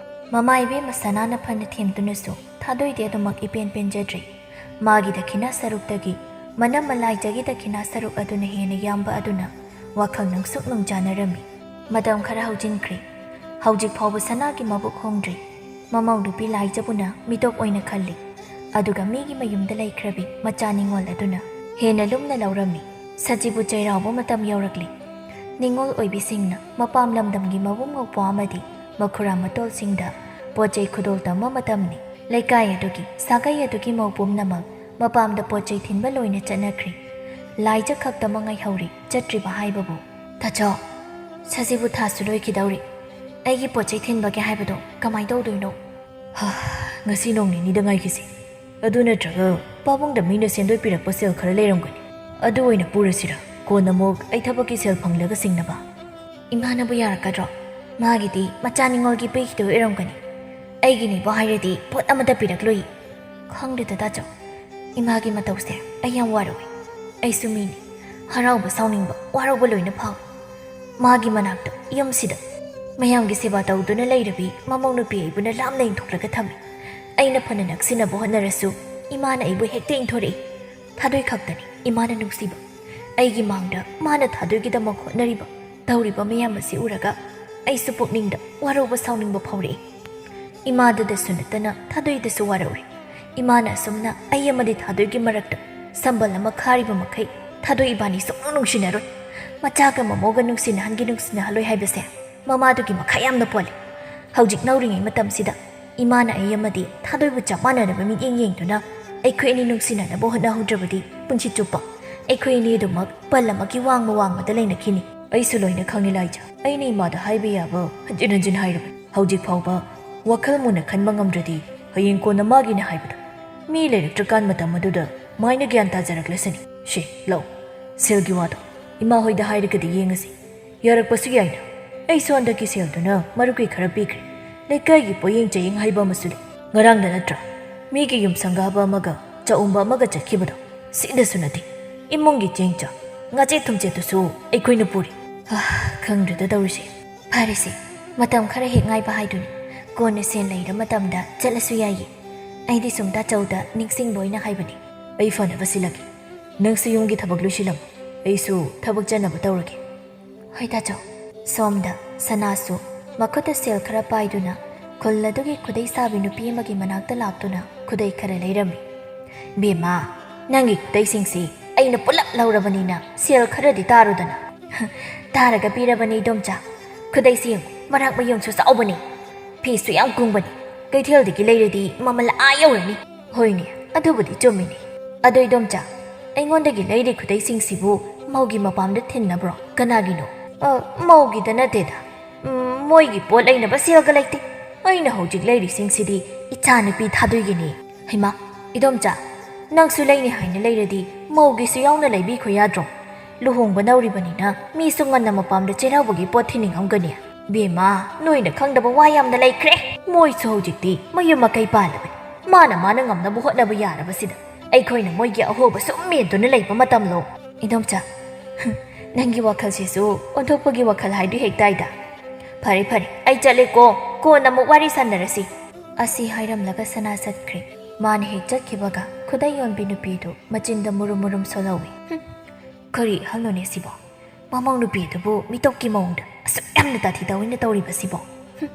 ꯃꯃꯥ ꯏꯕꯦꯝꯃ ꯁꯅꯥꯅ ꯐꯅ ꯊꯦꯝꯗꯨꯅꯁꯨ ꯊꯥꯗꯣꯏꯗꯤ ꯑꯗꯨꯃꯛ ꯏꯄꯦꯟ ꯄꯦꯟꯖꯗ꯭ꯔꯦ꯫ ꯃꯥꯒꯤ ꯗꯈꯤꯅꯥ ꯁꯔꯨꯛꯇꯒꯤ ꯃꯅꯝꯃ ꯂꯥꯏꯖꯒꯤ ꯗꯈꯤꯅꯥ ꯁꯔꯨꯛ ꯑꯗꯨꯅ ꯍꯦꯟꯅ ꯌꯥꯝꯕ ꯑꯗꯨꯅ ꯋꯥꯈꯜ ꯅꯨꯡꯁꯨꯛ ꯅꯨꯡꯖꯥꯅꯔꯝꯃꯤ꯫ ꯃꯇꯝ ꯈꯔ ꯍꯧꯖꯤꯟꯈ꯭ꯔꯦ꯫ ꯍꯧꯖꯤꯛ ꯐꯥꯎꯕ ꯁꯅꯥꯒꯤ ꯃꯕꯨꯛ ꯍꯣꯡꯗ꯭ꯔꯤ꯫ ꯃꯃꯧ ꯅꯨꯄꯤ ꯂꯥꯏꯖꯕꯨꯅ ꯃꯤꯇꯣꯞ ꯑꯣꯏꯅ ꯈꯜꯂꯤ꯫ ꯑꯗꯨꯒ ꯃꯤꯒꯤ ꯃꯌꯨꯝꯗ ꯂꯩꯈ꯭ꯔꯕꯤ ꯃꯆꯥ ꯅꯤꯉꯣꯜ ꯑꯗꯨꯅ ꯍꯦꯟꯅ ꯂꯨꯝꯅ ꯂꯧꯔꯝꯃꯤ꯫ ꯁꯖꯤꯕꯨ ꯆꯩꯔꯥꯎꯕ ꯃꯇꯝ ꯌꯧꯔꯛꯂꯤ꯫ ꯅꯤꯉꯣꯜ ꯑꯣꯏꯕꯤꯁꯤꯡꯅ ꯃꯄꯥꯝ ꯂꯝꯗꯝꯒꯤ ꯃꯕꯨꯡ ꯃꯧꯄ꯭ꯋꯥ ꯑꯃꯗꯤ ꯃꯈꯨꯔꯥ ꯃꯇꯣꯜꯁꯤꯡꯗ ꯄꯣꯠ ꯆꯩ ꯈꯨꯗꯣꯜ ꯇꯝꯕ ꯃꯇꯝꯅꯤ꯫ ꯂꯩꯀꯥꯏ ꯑꯗꯨꯒꯤ, ꯁꯥꯒꯩ ꯑꯗꯨꯒꯤ ꯃꯧ ꯄꯨꯝꯅꯃꯛ ꯃꯄꯥꯝꯗ ꯄꯣꯠ ꯆꯩ ꯊꯤꯟꯕ ꯂꯣꯏꯅ ꯆꯠꯅꯈ꯭ꯔꯦ꯫ ꯂꯥꯏꯖ ꯈꯛꯇꯃꯛ ꯉꯥꯏꯍꯧꯔꯦ ꯆꯠꯇ꯭ꯔꯤꯕ ꯍꯥꯏꯕꯕꯨ꯫ "ꯇꯥꯆꯧ, ꯁꯖꯤꯕꯨ ꯊꯥꯁꯨ ꯂꯣꯏꯈꯤꯗꯧꯔꯦ꯫ ꯑꯩꯒꯤ ꯄꯣꯠ ꯆꯩ ꯊꯤꯟꯕꯒꯦ ꯍꯥꯏꯕꯗꯣ ꯀꯃꯥꯏꯅ ꯇꯧꯗꯣꯏꯅꯣ?" "ꯍꯥ, ꯉꯁꯤ ꯅꯣꯡ ꯅꯤꯅꯤꯗ ꯉꯥꯏꯈꯤꯁꯤ꯫ ꯑꯗꯨ ꯅꯠꯇ꯭ꯔꯒ ꯄꯥꯕꯨꯡꯗ ꯃꯤꯅ ꯁꯦꯟꯗꯣꯏ ꯄꯤꯔꯛꯄ ꯁꯦꯜ ꯈꯔ ꯂꯩꯔꯝꯒꯅꯤ꯫ ꯑꯗꯨ ꯑꯣꯏꯅ ꯄꯨꯔꯁꯤꯔꯥ? ꯀꯣꯟꯅ ꯑꯃꯨꯛ ꯑꯩ ꯊꯕꯛꯀꯤ ꯁꯦꯜ ꯐꯪꯂꯒ ꯁꯤꯡꯅꯕ꯫" "ꯏꯃꯥꯅꯕꯨ ꯌꯥꯔꯛꯀꯗ꯭ꯔꯣ? ꯃꯥꯒꯤꯗꯤ ꯃꯆꯥ ꯅꯤꯉꯣꯜꯒꯤ ꯄꯤꯈꯤꯗꯣꯏ ꯑꯣꯏꯔꯝꯒꯅꯤ꯫ ꯑꯩꯒꯤꯅꯦꯕꯨ ꯍꯥꯏꯔꯗꯤ ꯄꯣꯠ ꯑꯃꯠꯇ ꯄꯤꯔꯛꯂꯣꯏ꯫ ꯈꯪꯗꯦꯗ ꯇꯥꯆꯧ, ꯏꯃꯥꯒꯤ ꯃꯇꯧꯁꯦ ꯑꯩ ꯌꯥꯝ ꯋꯥꯔꯧꯏ꯫ ꯑꯩꯁꯨ ꯃꯤꯅꯤ, ꯍꯔꯥꯎꯕ ꯁꯥꯎꯅꯤꯡꯕ ꯋꯥꯔꯧꯕ ꯂꯣꯏꯅ ꯐꯥꯎꯏ꯫ ꯃꯥꯒꯤ ꯃꯅꯥꯛꯇ ꯌꯨꯝꯁꯤꯗ ꯃꯌꯥꯝꯒꯤ ꯁꯦꯕꯥ ꯇꯧꯗꯨꯅ ꯂꯩꯔꯕꯤ ꯃꯃꯧ ꯅꯨꯄꯤ ꯑꯩꯕꯨꯅ ꯂꯥꯞꯅ ꯏꯟꯊꯣꯛꯂꯒ ꯊꯝꯃꯤ꯫ ꯑꯩꯅ ꯐꯅ ꯅꯛꯁꯤꯟꯅꯕ ꯍꯣꯠꯅꯔꯁꯨ ꯏꯃꯥꯅ ꯑꯩꯕꯨ ꯍꯦꯛꯇ ꯏꯟꯊꯣꯔꯛꯏ꯫ ꯊꯥꯗꯣꯏ ꯈꯛꯇꯅꯤ ꯏꯃꯥꯅ ꯅꯨꯡꯁꯤꯕ꯫ ꯑꯩꯒꯤ ꯃꯥꯡꯗ ꯃꯥꯅ ꯊꯥꯗꯣꯏꯒꯤꯗꯃꯛ ꯍꯣꯠꯅꯔꯤꯕ, ꯇꯧꯔꯤꯕ ꯃꯌꯥꯝ ꯑꯁꯤ ꯎꯔꯒ ꯑꯩꯁꯨ ꯄꯨꯛꯅꯤꯡꯗ ꯋꯥꯔꯧꯕ ꯁꯥꯎꯅꯤꯡꯕ ꯐꯥꯎꯔꯛꯏ꯫ ꯏꯃꯥꯗꯗꯁꯨ ꯅꯠꯇꯅ ꯊꯥꯗꯣꯏꯗꯁꯨ ꯋꯥꯔꯧꯔꯦ꯫ ꯏꯃꯥꯅ ꯑꯁꯨꯝꯅ ꯑꯩ ꯑꯃꯗꯤ ꯊꯥꯗꯣꯏꯒꯤ ꯃꯔꯛꯇ ꯁꯝꯕꯜ ꯑꯃ ꯈꯥꯔꯤꯕ ꯃꯈꯩ ꯊꯥꯗꯣꯏ ꯏꯕꯥꯅꯤ ꯁꯨꯡꯅꯨꯡ ꯅꯨꯡꯁꯤꯅꯔꯣꯏ꯫ ꯃꯆꯥꯒ ꯃꯃꯧꯒ ꯅꯨꯡꯁꯤꯅꯍꯟꯒꯤ ꯅꯨꯡꯁꯤꯅꯍꯜꯂꯣꯏ ꯍꯥꯏꯕꯁꯦ ꯃꯃꯥꯗꯨꯒꯤ ꯃꯈꯥ ꯌꯥꯝꯅ ꯄꯣꯜꯂꯤ꯫ ꯍꯧꯖꯤꯛ ꯅꯧꯔꯤꯉꯩ ꯃꯇꯝꯁꯤꯗ ꯏꯃꯥꯅ ꯑꯩ ꯑꯃꯗꯤ ꯊꯥꯗꯣꯏꯕꯨ ꯆꯞ ꯃꯥꯟꯅꯅꯕ ꯃꯤꯠꯌꯦꯡ ꯌꯦꯡꯗꯨꯅ ꯑꯩꯈꯣꯏ ꯑꯅꯤ ꯅꯨꯡꯁꯤꯅꯅꯕ ꯍꯣꯠꯅꯍꯧꯗ꯭ꯔꯕꯗꯤ ꯄꯨꯟꯁꯤ ꯆꯨꯞꯄ ꯑꯩꯈꯣꯏ ꯑꯅꯤ ꯑꯗꯨꯃꯛ ꯄꯜ ꯑꯃꯒꯤ ꯋꯥꯡꯃ ꯋꯥꯡꯃꯗ ꯂꯩꯅꯈꯤꯅꯤ꯫ ꯑꯩꯁꯨ ꯂꯣꯏꯅ ꯈꯪꯉꯤ ꯂꯥꯏꯖꯥ꯫ ꯑꯩꯅ ꯏꯃꯥꯗ ꯍꯥꯏꯕ ꯌꯥꯕ ꯍꯟꯖꯤꯟ ꯍꯟꯖꯤꯟ ꯍꯥꯏꯔꯕꯅꯤ꯫ ꯍꯧꯖꯤꯛ ꯐꯥꯎꯕ ꯋꯥꯈꯜ ꯃꯨꯟꯅ ꯈꯟꯕ ꯉꯝꯗ꯭ꯔꯗꯤ ꯍꯌꯦꯡ ꯀꯣꯟꯅ ꯃꯥꯒꯤꯅꯦ ꯍꯥꯏꯕꯗꯣ ꯃꯤ ꯂꯩꯔꯛꯇ꯭ꯔꯀꯥꯟ ꯃꯇꯝ ꯑꯗꯨꯗ ꯃꯥꯏꯅ ꯒ꯭ꯌꯥꯟ ꯇꯥꯖꯔꯛꯂꯁꯅꯤ꯫ ꯁꯦ, ꯂꯧ, ꯁꯦꯜꯒꯤ ꯋꯥꯗꯣ ꯏꯃꯥ ꯍꯣꯏꯗ ꯍꯥꯏꯔꯒꯗꯤ ꯌꯦꯡꯉꯁꯤ꯫ ꯌꯥꯔꯛꯄꯁꯨ ꯌꯥꯏꯅ꯫ ꯑꯩꯁꯨ ꯍꯟꯗꯛꯀꯤ ꯁꯦꯜꯗꯨꯅ ꯃꯔꯨꯞꯀꯤ ꯈꯔ ꯄꯤꯈ꯭ꯔꯦ꯫ ꯂꯩꯀꯥꯏꯒꯤ ꯄꯣꯌꯦꯡ ꯆꯌꯦꯡ ꯍꯥꯏꯕ ꯑꯃꯁꯨ ꯂꯩ꯫ ꯉꯔꯥꯡꯗ ꯅꯠꯇ꯭ꯔꯥ ꯃꯤꯒꯤ ꯌꯨꯝ ꯁꯪꯒꯥꯕ ꯑꯃꯒ ꯆꯥꯛꯎꯝꯕ ꯑꯃꯒ ꯆꯠꯈꯤꯕꯗꯣ? ꯁꯤꯗꯁꯨ ꯅꯠꯇꯦ, ꯏꯃꯨꯡꯒꯤ ꯆꯦꯡ ꯆꯥꯛ, ꯉꯥꯆꯦꯠ ꯊꯨꯝꯆꯦꯠꯇꯨꯁꯨ ꯑꯩꯈꯣꯏꯅ ꯄꯨꯔꯤ꯫ ꯍꯥ, ꯈꯪꯗ꯭ꯔꯦꯗ ꯇꯧꯔꯤꯁꯦ꯫ ꯐꯔꯦꯁꯦ, ꯃꯇꯝ ꯈꯔ ꯍꯦꯛ ꯉꯥꯏꯕ ꯍꯥꯏꯗꯨꯅꯤ꯫ ꯀꯣꯟꯅ ꯁꯦꯟ ꯂꯩꯔ ꯃꯇꯝꯗ ꯆꯠꯂꯁꯨ ꯌꯥꯏꯌꯦ꯫ ꯑꯩꯗꯤ ꯁꯨꯝ ꯇꯥꯆꯧꯗ ꯅꯤꯡꯁꯤꯡꯕ ꯑꯣꯏꯅ ꯍꯥꯏꯕꯅꯤ꯫ ꯑꯩ ꯐꯅꯕ ꯁꯤꯜꯂꯒꯦ꯫ ꯅꯪꯁꯨ ꯌꯨꯝꯒꯤ ꯊꯕꯛ ꯂꯣꯏꯁꯤꯜꯂꯝꯃꯨ꯫ ꯑꯩꯁꯨ ꯊꯕꯛ ꯆꯠꯅꯕ ꯇꯧꯔꯒꯦ꯫ ꯍꯣꯏ ꯇꯥꯆꯧ꯫ ꯁꯣꯝꯗ ꯁꯅꯥꯁꯨ ꯃꯈꯨꯠꯇ ꯁꯦꯜ ꯈꯔ ꯄꯥꯏꯗꯨꯅ ꯈꯨꯜ ꯑꯗꯨꯒꯤ ꯈꯨꯗꯩ ꯁꯥꯕꯤ ꯅꯨꯄꯤ ꯑꯃꯒꯤ ꯃꯅꯥꯛꯇ ꯂꯥꯛꯇꯨꯅ ꯈꯨꯗꯩ ꯈꯔ ꯂꯩꯔꯝꯃꯤ꯫ "ꯕꯦꯝꯃ, ꯅꯪꯒꯤ ꯈꯨꯗꯩꯁꯤꯡꯁꯤ ꯑꯩꯅ ꯄꯨꯂꯞ ꯂꯧꯔꯕꯅꯤꯅ ꯁꯦꯜ ꯈꯔꯗꯤ ꯇꯥꯔꯨꯗꯅ?" "ꯇꯥꯔꯒ ꯄꯤꯔꯕꯅꯤ ꯏꯗꯣꯝꯆꯥ꯫ ꯈꯨꯗꯩꯁꯤ ꯌꯦꯡꯉꯨ, ꯃꯔꯥꯛ ꯃꯌꯣꯟꯁꯨ ꯆꯥꯎꯕꯅꯤ, ꯐꯤꯁꯨ ꯌꯥꯝ ꯀꯨꯡꯕꯅꯤ꯫ ꯀꯩꯊꯦꯜꯗꯒꯤ ꯂꯩꯔꯗꯤ ꯃꯃꯜ ꯑꯥ ꯌꯧꯔꯅꯤ꯫" "ꯍꯣꯏꯅꯦ, ꯑꯗꯨꯕꯨꯗꯤ ꯆꯨꯝꯃꯤꯅꯦ꯫ ꯑꯗꯣ ꯏꯗꯣꯝꯆꯥ, ꯑꯩꯉꯣꯟꯗꯒꯤ ꯂꯩꯔꯤ ꯈꯨꯗꯩꯁꯤꯡꯁꯤꯕꯨ ꯃꯧꯒꯤ ꯃꯄꯥꯝꯗ ꯊꯤꯟꯅꯕ꯭ꯔꯣ? ꯀꯅꯥꯒꯤꯅꯣ?" "ꯑ, ꯃꯧꯒꯤꯗ ꯅꯠꯇꯦꯗ꯫ ꯎꯝ, ꯃꯣꯏꯒꯤ ꯄꯣꯠ ꯂꯩꯅꯕ ꯁꯦꯜꯒ ꯂꯩꯇꯦ꯫ ꯑꯩꯅ ꯍꯧꯖꯤꯛ ꯂꯩꯔꯤꯁꯤꯡꯁꯤꯗꯤ ꯏꯆꯥꯅꯨꯄꯤ ꯊꯥꯗꯣꯏꯒꯤꯅꯤ꯫" "ꯍꯩꯃꯥ, ꯏꯗꯣꯝꯆꯥ, ꯅꯪꯁꯨ ꯂꯩꯅꯤ ꯍꯥꯏꯅ ꯂꯩꯔꯗꯤ ꯃꯧꯒꯤꯁꯨ ꯌꯥꯎꯅ ꯂꯩꯕꯤꯈꯣ ꯌꯥꯗ꯭ꯔꯣ? ꯂꯨꯍꯣꯡꯕ ꯅꯧꯔꯤꯕꯅꯤꯅ ꯃꯤꯁꯨ ꯉꯟꯅ ꯃꯄꯥꯝꯗ ꯆꯩꯔꯥꯎꯕꯒꯤ ꯄꯣꯠ ꯊꯤꯅꯤꯡꯉꯝꯒꯅꯤ꯫" ꯕꯦꯝꯃ, ꯅꯣꯏꯅ ꯈꯪꯗꯕ ꯋꯥ ꯌꯥꯝꯅ ꯂꯩꯈ꯭ꯔꯦ꯫ ꯃꯣꯏꯁꯨ ꯍꯧꯖꯤꯛꯇꯤ ꯃꯌꯨꯝ ꯃꯀꯩ ꯄꯥꯜꯂꯕꯅꯤ꯫ ꯃꯥꯅ ꯃꯥꯅ ꯉꯝꯅꯕ ꯍꯣꯠꯅꯕ ꯌꯥꯔꯕꯁꯤꯗ ꯑꯩꯈꯣꯏꯅ ꯃꯣꯏꯒꯤ ꯑꯍꯣꯕ ꯁꯨꯝ ꯃꯦꯟꯗꯨꯅ ꯂꯩꯕ ꯃꯇꯝꯂꯣ? ꯏꯗꯣꯝꯆꯥ, ꯅꯪꯒꯤ ꯋꯥꯈꯜꯁꯤꯁꯨ ꯑꯣꯟꯊꯣꯛꯄꯒꯤ ꯋꯥꯈꯜ ꯍꯥꯏꯗꯨ ꯍꯦꯛ ꯇꯥꯏꯗ꯫ ꯐꯔꯦ ꯐꯔꯦ, ꯑꯩ ꯆꯠꯂꯦꯀꯣ, ꯀꯣꯟꯅ ꯑꯃꯨꯛ ꯋꯥꯔꯤ ꯁꯥꯟꯅꯔꯁꯤ꯫ ꯑꯁꯤ ꯍꯥꯏꯔꯝꯂꯒ ꯁꯅꯥ ꯆꯠꯈ꯭ꯔꯦ꯫ ꯃꯥꯅ ꯍꯦꯛ ꯆꯠꯈꯤꯕꯒ ꯈꯨꯗꯩ ꯌꯣꯟꯕꯤ ꯅꯨꯄꯤꯗꯨ ꯃꯆꯤꯟꯗ ꯃꯨꯔꯨꯝ ꯃꯨꯔꯨꯝ ꯁꯣꯜꯍꯧꯏ꯫ "ꯍꯨꯝ, ꯀꯔꯤ ꯑꯍꯜꯅꯣꯅꯦ ꯁꯤꯕꯣ? ꯃꯃꯧ ꯅꯨꯄꯤ ꯑꯗꯨꯕꯨ ꯃꯤꯇꯣꯞꯀꯤ ꯃꯑꯣꯡꯗ ꯑꯁꯨꯛ ꯌꯥꯝꯅ ꯇꯥꯊꯤ ꯇꯥꯑꯣꯏꯅ ꯇꯧꯔꯤꯕꯁꯤꯕꯣ? ꯍꯨꯝ,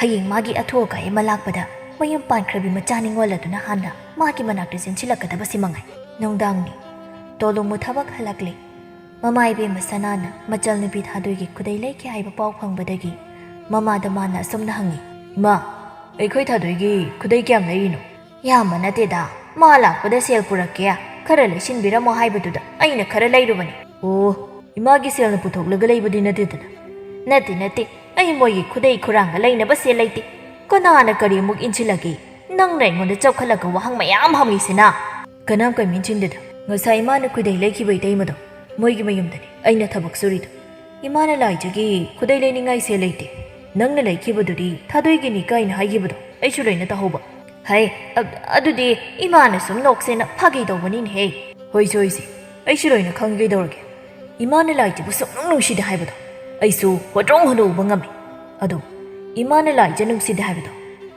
ꯍꯌꯦꯡ ꯃꯥꯒꯤ ꯑꯊꯨ ꯑꯀꯥꯏ ꯑꯃ ꯂꯥꯛꯄꯗ ꯃꯌꯨꯝ ꯄꯥꯟꯈ꯭ꯔꯕꯤ ꯃꯆꯥ ꯅꯤꯡꯉꯣꯜ ꯑꯗꯨꯅ ꯍꯥꯟꯅ ꯃꯥꯒꯤ ꯃꯅꯥꯛꯇ ꯆꯦꯟꯁꯤꯜꯂꯛꯀꯗꯕꯁꯤ ꯃꯉꯥꯏ꯫" ꯅꯨꯡꯗꯥꯡꯅꯤ꯫ ꯇꯣꯂꯨꯃꯨ ꯊꯕꯛ ꯍꯜꯂꯛꯂꯦ꯫ ꯃꯃꯥ ꯏꯕꯦꯝꯃ ꯁꯅꯥꯅ ꯃꯆꯜ ꯅꯨꯄꯤ ꯊꯥꯗꯣꯏꯒꯤ ꯈꯨꯗꯩ ꯂꯩꯈꯤ ꯍꯥꯏꯕ ꯄꯥꯎ ꯐꯪꯕꯗꯒꯤ ꯃꯃꯥꯗ ꯃꯥꯅ ꯑꯁꯨꯝꯅ ꯍꯪꯉꯤ, "ꯏꯃꯥ, ꯑꯩꯈꯣꯏ ꯊꯥꯗꯣꯏꯒꯤ ꯈꯨꯗꯩ ꯀꯌꯥꯝ ꯂꯩꯔꯤꯅꯣ?" "ꯌꯥꯝꯕ ꯅꯠꯇꯦꯗ, ꯃꯥ ꯂꯥꯛꯄꯗ ꯁꯦꯜ ꯄꯨꯔꯛꯀꯦ, ꯈꯔ ꯂꯩꯁꯤꯟꯕꯤꯔꯝꯃꯣ ꯍꯥꯏꯕꯗꯨꯗ ꯑꯩꯅ ꯈꯔ ꯂꯩꯔꯨꯕꯅꯤ꯫" "ꯑꯣ, ꯏꯃꯥꯒꯤ ꯁꯦꯜꯅ ꯄꯨꯊꯣꯛꯂꯒ ꯂꯩꯕꯗꯤ ꯅꯠꯇꯦꯗꯅ?" "ꯅꯠꯇꯦ, ꯅꯠꯇꯦ, ꯑꯩ ꯃꯣꯏꯒꯤ ꯈꯨꯗꯩ ꯈꯨꯔꯥꯡꯒ ꯂꯩꯅꯕ ꯁꯦꯜ ꯂꯩꯇꯦ꯫ ꯀꯅꯥꯅ ꯀꯔꯤꯃꯨꯛ ꯏꯟꯁꯤꯜꯂꯒꯦ? ꯅꯪꯅ ꯑꯩꯉꯣꯟꯗ ꯆꯥꯎꯈꯠꯂꯒ ꯋꯥꯍꯪ ꯃꯌꯥꯝ ꯍꯪꯉꯤꯁꯤꯅ?" "ꯀꯅꯥꯝ ꯀꯩꯝ ꯏꯟꯁꯤꯟꯗꯦꯗ, ꯉꯁꯥꯏ ꯏꯃꯥꯅ ꯈꯨꯗꯩ ꯂꯩꯈꯤꯕ ꯏꯇꯩꯃꯗꯣ, ꯃꯣꯏꯒꯤ ꯃꯌꯨꯝꯗꯅꯤ ꯑꯩꯅ ꯊꯕꯛ ꯁꯨꯔꯤꯗꯣ꯫ ꯏꯃꯥꯅ ꯂꯥꯏꯖꯒꯤ ꯈꯨꯗꯩ ꯂꯩꯅꯤꯡꯉꯥꯏ ꯁꯦꯜ ꯂꯩꯇꯦ, ꯅꯪꯅ ꯂꯩꯈꯤꯕꯗꯨꯗꯤ ꯊꯥꯗꯣꯏꯒꯤꯅꯤ ꯀꯥꯏꯅ ꯍꯥꯏꯈꯤꯕꯗꯣ ꯑꯩꯁꯨ ꯂꯣꯏꯅ ꯇꯥꯍꯧꯕ꯫" "ꯍꯩ, ꯑ-, ꯑꯗꯨꯗꯤ ꯏꯃꯥꯅ ꯁꯨꯝ ꯅꯣꯛꯁꯦꯅ ꯐꯥꯒꯤ ꯇꯧꯕꯅꯤꯅꯦꯍꯦ꯫" "ꯍꯣꯏꯁꯦ, ꯍꯣꯏꯁꯦ, ꯑꯩꯁꯨ ꯂꯣꯏꯅ ꯈꯪꯉꯤ, ꯀꯩꯗꯧꯔꯒꯦ? ꯏꯃꯥꯅ ꯂꯥꯏꯖꯕꯨ ꯁꯨꯡꯅꯨꯡ ꯅꯨꯡꯁꯤꯗꯦ ꯍꯥꯏꯕꯗꯣ ꯑꯩꯁꯨ ꯍꯣꯇ꯭ꯔꯣꯡ ꯍꯣꯠꯅꯧꯕ ꯉꯝꯃꯤ꯫ ꯑꯗꯣ ꯏꯃꯥꯅ ꯂꯥꯏꯖ ꯅꯨꯡꯁꯤꯗꯦ ꯍꯥꯏꯕꯗꯣ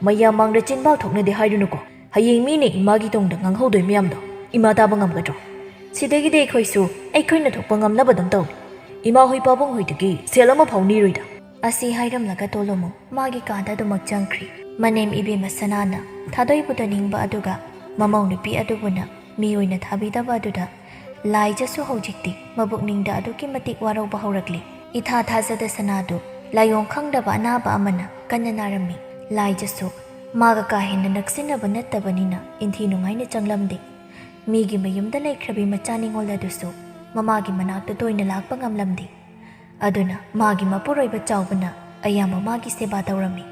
ꯃꯌꯥꯝ ꯃꯥꯡꯗ ꯆꯤꯟꯕꯥꯜ ꯊꯣꯛꯅꯗꯦ ꯍꯥꯏꯔꯨꯅꯨꯀꯣ꯫ ꯍꯌꯦꯡ ꯃꯤꯅ ꯏꯃꯥꯒꯤ ꯇꯨꯡꯗ ꯉꯥꯡꯍꯧꯗꯣꯏ ꯃꯌꯥꯝꯗꯣ ꯏꯃꯥ ꯇꯥꯕ ꯉꯝꯒꯗ꯭ꯔꯣ? ꯁꯤꯗꯒꯤꯗꯤ ꯑꯩꯈꯣꯏꯁꯨ ꯑꯩꯈꯣꯏꯅ ꯊꯣꯛꯄ ꯉꯝꯅꯕ ꯑꯗꯨꯝ ꯇꯧꯏ꯫ ꯏꯃꯥ ꯍꯣꯏ ꯄꯥꯕꯨꯡ ꯍꯣꯏꯗꯒꯤ ꯁꯦꯜ ꯑꯃꯐꯥꯎ ꯅꯤꯔꯣꯏꯗ꯫" ꯑꯁꯤ ꯍꯥꯏꯔꯝꯂꯒ ꯇꯣꯂꯣꯃꯨ ꯃꯥꯒꯤ ꯀꯥꯗ ꯑꯗꯨꯃꯛ ꯆꯪꯈ꯭ꯔꯤ꯫ ꯃꯅꯦꯝ ꯏꯕꯦꯝꯃ ꯁꯅꯥꯅ ꯊꯥꯗꯣꯏꯕꯨꯗ ꯅꯤꯡꯕ ꯑꯗꯨꯒ ꯃꯃꯧ ꯅꯨꯄꯤ ꯑꯗꯨꯕꯨꯅ ꯃꯤ ꯑꯣꯏꯅ ꯊꯥꯕꯤꯗꯕ ꯑꯗꯨꯗ ꯂꯥꯏꯖꯁꯨ ꯍꯧꯖꯤꯛꯇꯤ ꯃꯕꯨꯛꯅꯤꯡꯗ ꯑꯗꯨꯛꯀꯤ ꯃꯇꯤꯛ ꯋꯥꯔꯧꯕ ꯍꯧꯔꯛꯂꯤ꯫ ꯏꯊꯥ ꯊꯥꯖꯗ ꯁꯅꯥꯗꯨ ꯂꯥꯏꯑꯣꯡ ꯈꯪꯗꯕ ꯑꯅꯥꯕ ꯑꯃꯅ ꯀꯟꯅ ꯅꯥꯔꯝꯃꯤ꯫ ꯂꯥꯏꯖꯁꯨ ꯃꯥꯒ ꯀꯥ ꯍꯦꯟꯅ ꯅꯛꯁꯤꯟꯅꯕ ꯅꯠꯇꯕꯅꯤꯅ ꯏꯟꯊꯤ ꯅꯨꯡꯉꯥꯏꯅ ꯆꯪꯂꯝꯗꯦ꯫ ꯃꯤꯒꯤ ꯃꯌꯨꯝꯗ ꯂꯩꯈ꯭ꯔꯕꯤ ꯃꯆꯥ ꯅꯤꯉꯣꯜ ꯑꯗꯨꯁꯨ ꯃꯃꯥꯒꯤ ꯃꯅꯥꯛꯇ ꯇꯣꯏꯅ ꯂꯥꯛꯄ ꯉꯝꯂꯝꯗꯦ꯫ ꯑꯗꯨꯅ ꯃꯥꯒꯤ ꯃꯄꯨꯔꯣꯏꯕ ꯆꯥꯎꯕꯅ ꯑꯌꯥꯝꯕ ꯃꯥꯒꯤ ꯁꯦꯕꯥ ꯇꯧꯔꯝꯃꯤ꯫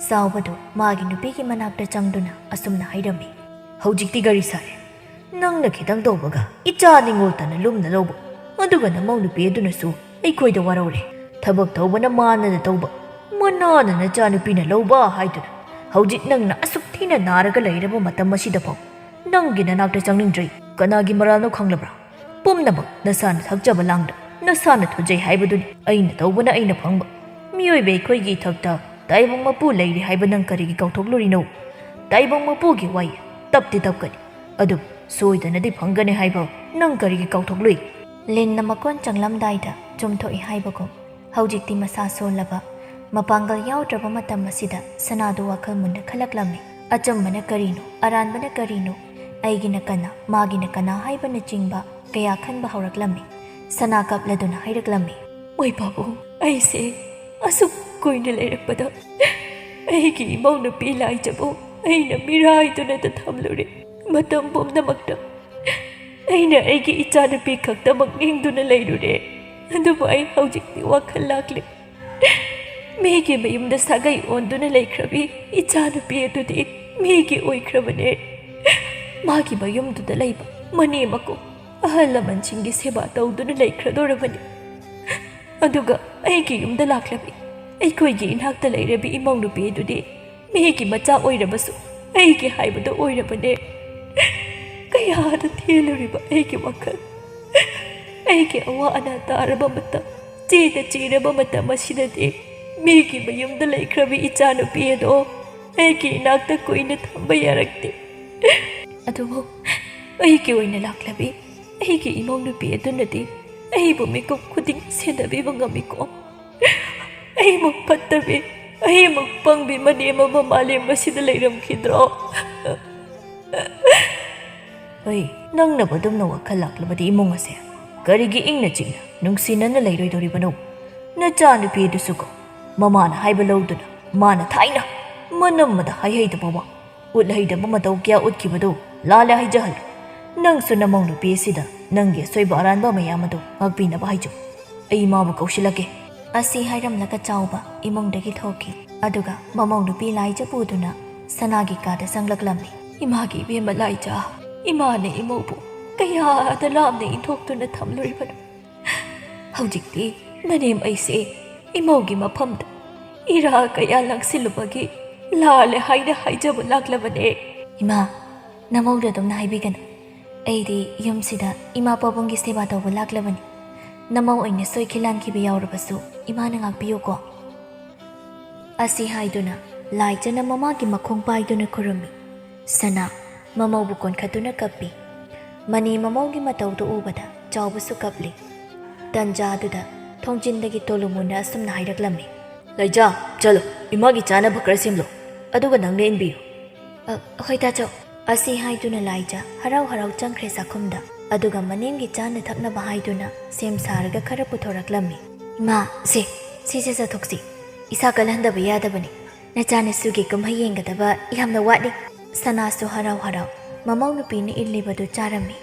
ꯆꯥꯎꯕꯗꯨ ꯃꯥꯒꯤ ꯅꯨꯄꯤꯒꯤ ꯃꯅꯥꯛꯇ ꯆꯪꯗꯨꯅ ꯑꯁꯨꯝꯅ ꯍꯥꯏꯔꯝꯃꯤ, "ꯍꯧꯖꯤꯛꯇꯤ ꯒꯥꯔꯤ ꯁꯥꯔꯦ꯫ ꯅꯪꯅ ꯈꯤꯇꯪ ꯇꯧꯕꯒ ꯏꯆꯥ ꯅꯤꯉꯣꯜꯇꯅ ꯂꯨꯝꯅ ꯂꯧꯕ, ꯑꯗꯨꯒ ꯅꯃꯧ ꯅꯨꯄꯤ ꯑꯗꯨꯅꯁꯨ ꯑꯩꯈꯣꯏꯗ ꯋꯥꯔꯧꯔꯦ꯫ ꯊꯕꯛ ꯇꯧꯕꯅ ꯃꯥꯅꯗ ꯇꯧꯕ, ꯃꯅꯥꯅ ꯅꯆꯥꯅꯨꯄꯤꯅ ꯂꯧꯕ ꯍꯥꯏꯗꯨꯅ ꯍꯧꯖꯤꯛ ꯅꯪꯅ ꯑꯁꯨꯛ ꯊꯤꯅ ꯅꯥꯔꯒ ꯂꯩꯔꯕ ꯃꯇꯝ ꯑꯁꯤꯗ ꯐꯥꯎ ꯅꯪꯒꯤ ꯅꯅꯥꯛꯇ ꯆꯪꯅꯤꯡꯗ꯭ꯔꯤ꯫ ꯀꯅꯥꯒꯤ ꯃꯔꯥꯜꯅꯣ ꯈꯪꯂꯕ꯭ꯔꯥ? ꯄꯨꯝꯅꯃꯛ ꯅꯁꯥꯅ ꯊꯛꯆꯕ ꯂꯥꯡꯗ ꯅꯁꯥꯅ ꯊꯨꯖꯩ ꯍꯥꯏꯕꯗꯨꯅꯤ꯫ ꯑꯩꯅ ꯇꯧꯕꯅ ꯑꯩꯅ ꯐꯪꯕ꯫ ꯃꯤꯑꯣꯏꯕ ꯑꯩꯈꯣꯏꯒꯤ ꯏꯊꯛꯇ ꯇꯥꯏꯕꯪ ꯃꯄꯨ ꯂꯩꯔꯤ ꯍꯥꯏꯕ ꯅꯪ ꯀꯔꯤꯒꯤ ꯀꯥꯎꯊꯣꯛꯂꯨꯔꯤꯅꯣ? ꯇꯥꯏꯕꯪ ꯃꯄꯨꯒꯤ ꯋꯥꯌꯦꯜ ꯇꯞꯇꯤ ꯇꯞꯀꯅꯤ, ꯑꯗꯨꯕꯨ ꯁꯣꯏꯗꯅꯗꯤ ꯐꯪꯒꯅꯤ ꯍꯥꯏꯕ ꯅꯪ ꯀꯔꯤꯒꯤ ꯀꯥꯎꯊꯣꯛꯂꯨꯏ? ꯂꯤꯟꯅ ꯃꯀꯣꯟ ꯆꯪꯂꯝꯗꯥꯏꯗ ꯆꯨꯝꯊꯣꯛꯏ ꯍꯥꯏꯕꯒꯨꯝ, ꯍꯧꯖꯤꯛꯇꯤ ꯃꯁꯥ ꯁꯣꯜꯂꯕ, ꯃꯄꯥꯡꯒꯜ ꯌꯥꯎꯗ꯭ꯔꯕ ꯃꯇꯝ ꯑꯁꯤꯗ ꯁꯅꯥꯗꯨ ꯋꯥꯈꯜ ꯃꯨꯟꯅ ꯈꯜꯂꯛꯂꯝꯃꯤ꯫ ꯑꯆꯨꯝꯕꯅ ꯀꯔꯤꯅꯣ? ꯑꯔꯥꯟꯕꯅ ꯀꯔꯤꯅꯣ? ꯑꯩꯒꯤꯅ ꯀꯅꯥ, ꯃꯥꯒꯤꯅ ꯀꯅꯥ ꯍꯥꯏꯕꯅꯆꯤꯡꯕ ꯀꯌꯥ ꯈꯟꯕ ꯍꯧꯔꯛꯂꯝꯃꯤ꯫ ꯁꯅꯥ ꯀꯞꯂꯗꯨꯅ ꯍꯥꯏꯔꯛꯂꯝꯃꯤ, "ꯃꯣꯏ ꯄꯥꯕꯨꯡ, ꯑꯩꯁꯦ ꯑꯁꯨꯛ ꯀꯨꯏꯅ ꯂꯩꯔꯛꯄꯗ ꯑꯩꯒꯤ ꯏꯃꯧ ꯅꯨꯄꯤ ꯂꯥꯏꯖꯕꯨ ꯑꯩꯅ ꯃꯤꯔꯥꯏꯗꯨꯅꯇ ꯊꯝꯂꯨꯔꯦ꯫ ꯃꯇꯝ ꯄꯨꯝꯅꯃꯛꯇ ꯑꯩꯅ ꯑꯩꯒꯤ ꯏꯆꯥꯅꯨꯄꯤ ꯈꯛꯇꯃꯛ ꯅꯤꯡꯗꯨꯅ ꯂꯩꯔꯨꯔꯦ꯫ ꯑꯗꯨꯕꯨ ꯑꯩ ꯍꯧꯖꯤꯛꯇꯤ ꯋꯥꯈꯜ ꯂꯥꯛꯂꯦ꯫ ꯃꯤꯒꯤ ꯃꯌꯨꯝꯗ ꯁꯥꯒꯩ ꯑꯣꯟꯗꯨꯅ ꯂꯩꯈ꯭ꯔꯕꯤ ꯏꯆꯥꯅꯨꯄꯤ ꯑꯗꯨꯗꯤ ꯃꯤꯒꯤ ꯑꯣꯏꯈ꯭ꯔꯕꯅꯦ꯫ ꯃꯥꯒꯤ ꯃꯌꯨꯝꯗꯨꯗ ꯂꯩꯕ ꯃꯅꯦꯝ ꯃꯀꯨ ꯑꯍꯜ ꯂꯃꯟꯁꯤꯡꯒꯤ ꯁꯦꯕꯥ ꯇꯧꯗꯨꯅ ꯂꯩꯈ꯭ꯔꯗꯣꯔꯕꯅꯤ꯫ ꯑꯗꯨꯒ ꯑꯩꯒꯤ ꯌꯨꯝꯗ ꯂꯥꯛꯂꯕꯤ, ꯑꯩꯈꯣꯏꯒꯤ ꯏꯅꯥꯛꯇ ꯂꯩꯔꯕꯤ ꯏꯃꯧ ꯅꯨꯄꯤ ꯑꯗꯨꯗꯤ ꯃꯤꯒꯤ ꯃꯆꯥ ꯑꯣꯏꯔꯕꯁꯨ ꯑꯩꯒꯤ ꯍꯥꯏꯕꯗꯨ ꯑꯣꯏꯔꯕꯅꯦ꯫ ꯀꯌꯥꯗ ꯊꯦꯜꯂꯨꯔꯤꯕ ꯑꯩꯒꯤ ꯋꯥꯈꯜ! ꯑꯩꯒꯤ ꯑꯋꯥ ꯑꯅꯥ ꯇꯥꯔꯕ ꯃꯇꯝ, ꯆꯦꯗ ꯆꯤꯔꯕ ꯃꯇꯝ ꯑꯁꯤꯗꯗꯤ ꯃꯤꯒꯤ ꯃꯌꯨꯝꯗ ꯂꯩꯈ꯭ꯔꯕꯤ ꯏꯆꯥꯅꯨꯄꯤ ꯑꯗꯣ ꯑꯩꯒꯤ ꯏꯅꯥꯛꯇ ꯀꯨꯏꯅ ꯊꯝꯕ ꯌꯥꯔꯛꯇꯦ꯫ ꯑꯗꯨꯕꯨ ꯑꯩꯒꯤ ꯑꯣꯏꯅ ꯂꯥꯛꯂꯕꯤ ꯑꯩꯒꯤ ꯏꯃꯧ ꯅꯨꯄꯤ ꯑꯗꯨꯅꯗꯤ ꯑꯩꯕꯨ ꯃꯤꯀꯨꯞ ꯈꯨꯗꯤꯡ ꯁꯦꯟꯅꯕꯤꯕ ꯉꯝꯃꯤꯀꯣ꯫ ꯑꯩꯃꯨꯛ ꯐꯠꯇꯕꯤ, ꯑꯩꯃꯨꯛ ꯄꯪꯕꯤ ꯃꯅꯦꯝ ꯑꯃ ꯃꯥꯂꯦꯝ ꯑꯁꯤꯗ ꯂꯩꯔꯝꯈꯤꯗ꯭ꯔꯣ?" "ꯍꯣꯏ, ꯅꯪꯅꯕꯨ ꯑꯗꯨꯝꯅ ꯋꯥꯈꯜ ꯂꯥꯛꯂꯕꯗꯤ ꯏꯃꯨꯡ ꯑꯁꯦ ꯀꯔꯤꯒꯤ ꯏꯪꯅ ꯆꯤꯛꯅ ꯅꯨꯡꯁꯤꯅꯅ ꯂꯩꯔꯣꯏꯗꯧꯔꯤꯕꯅꯣ? ꯅꯆꯥꯅꯨꯄꯤ ꯑꯗꯨꯁꯨꯀꯣ, ꯃꯃꯥꯅ ꯍꯥꯏꯕ ꯂꯧꯗꯨꯅ ꯃꯥꯅ ꯊꯥꯏꯅ ꯃꯅꯝꯃꯗ ꯍꯥꯏꯍꯩꯗꯕ ꯋꯥ, ꯎꯠꯍꯩꯗꯕ ꯃꯇꯧ ꯀꯌꯥ ꯎꯠꯈꯤꯕꯗꯨ ꯂꯥꯜꯂꯦ ꯍꯥꯏꯖꯍꯜꯂꯨ꯫ ꯅꯪꯁꯨ ꯅꯃꯧ ꯅꯨꯄꯤ ꯑꯁꯤꯗ ꯅꯪꯒꯤ ꯑꯁꯣꯏꯕ ꯑꯔꯥꯟꯕ ꯃꯌꯥꯝ ꯑꯗꯨ ꯉꯥꯛꯄꯤꯅꯕ ꯍꯥꯏꯖꯧ꯫ ꯑꯩ ꯃꯥꯕꯨ ꯀꯧꯁꯤꯜꯂꯛꯀꯦ꯫" ꯑꯁꯤ ꯍꯥꯏꯔꯝꯂꯒ ꯆꯥꯎꯕ ꯏꯃꯨꯡꯗꯒꯤ ꯊꯣꯛꯈꯤ꯫ ꯑꯗꯨꯒ ꯃꯃꯧ ꯅꯨꯄꯤ ꯂꯥꯏꯖ ꯄꯨꯗꯨꯅ ꯁꯅꯥꯒꯤ ꯀꯥꯗ ꯆꯪꯂꯛꯂꯝꯃꯤ꯫ ꯏꯃꯥꯒꯤ ꯏꯕꯦꯝꯃ ꯂꯥꯏꯖ, ꯏꯃꯥꯅ ꯏꯃꯧꯕꯨ ꯀꯌꯥꯗ ꯂꯥꯞꯅ ꯏꯟꯊꯣꯛꯇꯨꯅ ꯊꯝꯂꯨꯔꯤꯕꯅꯣ? ꯍꯧꯖꯤꯛꯇꯤ "ꯃꯅꯦꯝ, ꯑꯩꯁꯦ ꯏꯃꯧꯒꯤ ꯃꯐꯝꯗ ꯏꯔꯥ ꯀꯌꯥ ꯂꯥꯡꯁꯤꯜꯂꯨꯕꯒꯤ ꯂꯥꯜꯂꯦ ꯍꯥꯏꯅ ꯍꯥꯏꯖꯕ ꯂꯥꯛꯂꯕꯅꯦ꯫" "ꯏꯃꯥ, ꯅꯃꯧꯗ ꯑꯗꯨꯝꯅ ꯍꯥꯏꯕꯤꯒꯅꯨ꯫ ꯑꯩꯗꯤ ꯌꯨꯝꯁꯤꯗ ꯏꯃꯥ ꯄꯥꯕꯨꯡꯒꯤ ꯁꯦꯕꯥ ꯇꯧꯕ ꯂꯥꯛꯂꯕꯅꯤ꯫ ꯅꯃꯧ ꯑꯣꯏꯅ ꯁꯣꯏꯈꯤ ꯂꯥꯟꯈꯤꯕ ꯌꯥꯎꯔꯕꯁꯨ ꯏꯃꯥꯅ ꯉꯥꯛꯄꯤꯌꯨꯀꯣ꯫" ꯑꯁꯤ ꯍꯥꯏꯗꯨꯅ ꯂꯥꯏꯖꯅ ꯃꯃꯥꯒꯤ ꯃꯈꯣꯡ ꯄꯥꯏꯗꯨꯅ ꯈꯨꯔꯨꯝꯃꯤ꯫ ꯁꯅꯥ ꯃꯃꯧꯕꯨ ꯀꯣꯟꯈꯠꯇꯨꯅ ꯀꯞꯄꯤ꯫ ꯃꯅꯤ ꯃꯃꯧꯒꯤ ꯃꯇꯧꯗꯨ ꯎꯕꯗ ꯆꯥꯎꯕꯁꯨ ꯀꯞꯂꯤ꯫ ꯇꯟꯖꯥꯗꯨꯗ ꯊꯣꯡꯖꯤꯟꯗꯒꯤ ꯇꯣꯂꯨꯃꯨꯅ ꯑꯁꯨꯝꯅ ꯍꯥꯏꯔꯛꯂꯝꯃꯤ꯫ "ꯂꯩꯖꯥ, ꯆꯠꯂꯣ, ꯏꯃꯥꯒꯤ ꯆꯥꯅꯕ ꯈꯔ ꯁꯦꯝꯂꯣ, ꯑꯗꯨꯒ ꯅꯪꯅ ꯏꯟꯕꯤꯌꯨ꯫" "ꯑ, ꯍꯣꯏ ꯇꯥꯆꯧ꯫" ꯑꯁꯤ ꯍꯥꯏꯗꯨꯅ ꯂꯥꯏꯖ ꯍꯔꯥꯎ ꯍꯔꯥꯎ ꯆꯪꯈ꯭ꯔꯦ ꯆꯥꯛꯈꯨꯝꯗ꯫ ꯑꯗꯨꯒ ꯃꯅꯦꯝꯒꯤ ꯆꯥꯅ ꯊꯛꯅꯕ ꯍꯥꯏꯗꯨꯅ ꯁꯦꯝ ꯁꯥꯔꯒ ꯈꯔ ꯄꯨꯊꯣꯔꯛꯂꯝꯃꯤ꯫ "ꯏꯃꯥ, ꯁꯦ, ꯁꯤꯁꯦ ꯆꯥꯊꯣꯛꯁꯤ꯫ ꯏꯁꯥ ꯀꯜꯍꯟꯗꯕ ꯌꯥꯗꯕꯅꯤ꯫ ꯅꯆꯥꯅꯁꯨꯒꯤ ꯀꯨꯝꯍꯩ ꯌꯦꯡꯒꯗꯕ ꯌꯥꯝꯅ ꯋꯥꯠꯂꯤ꯫" ꯁꯅꯥꯁꯨ ꯍꯔꯥꯎ ꯍꯔꯥꯎ ꯃꯃꯧ ꯅꯨꯄꯤꯅ ꯏꯜꯂꯤꯕꯗꯨ ꯆꯥꯔꯝꯃꯤ꯫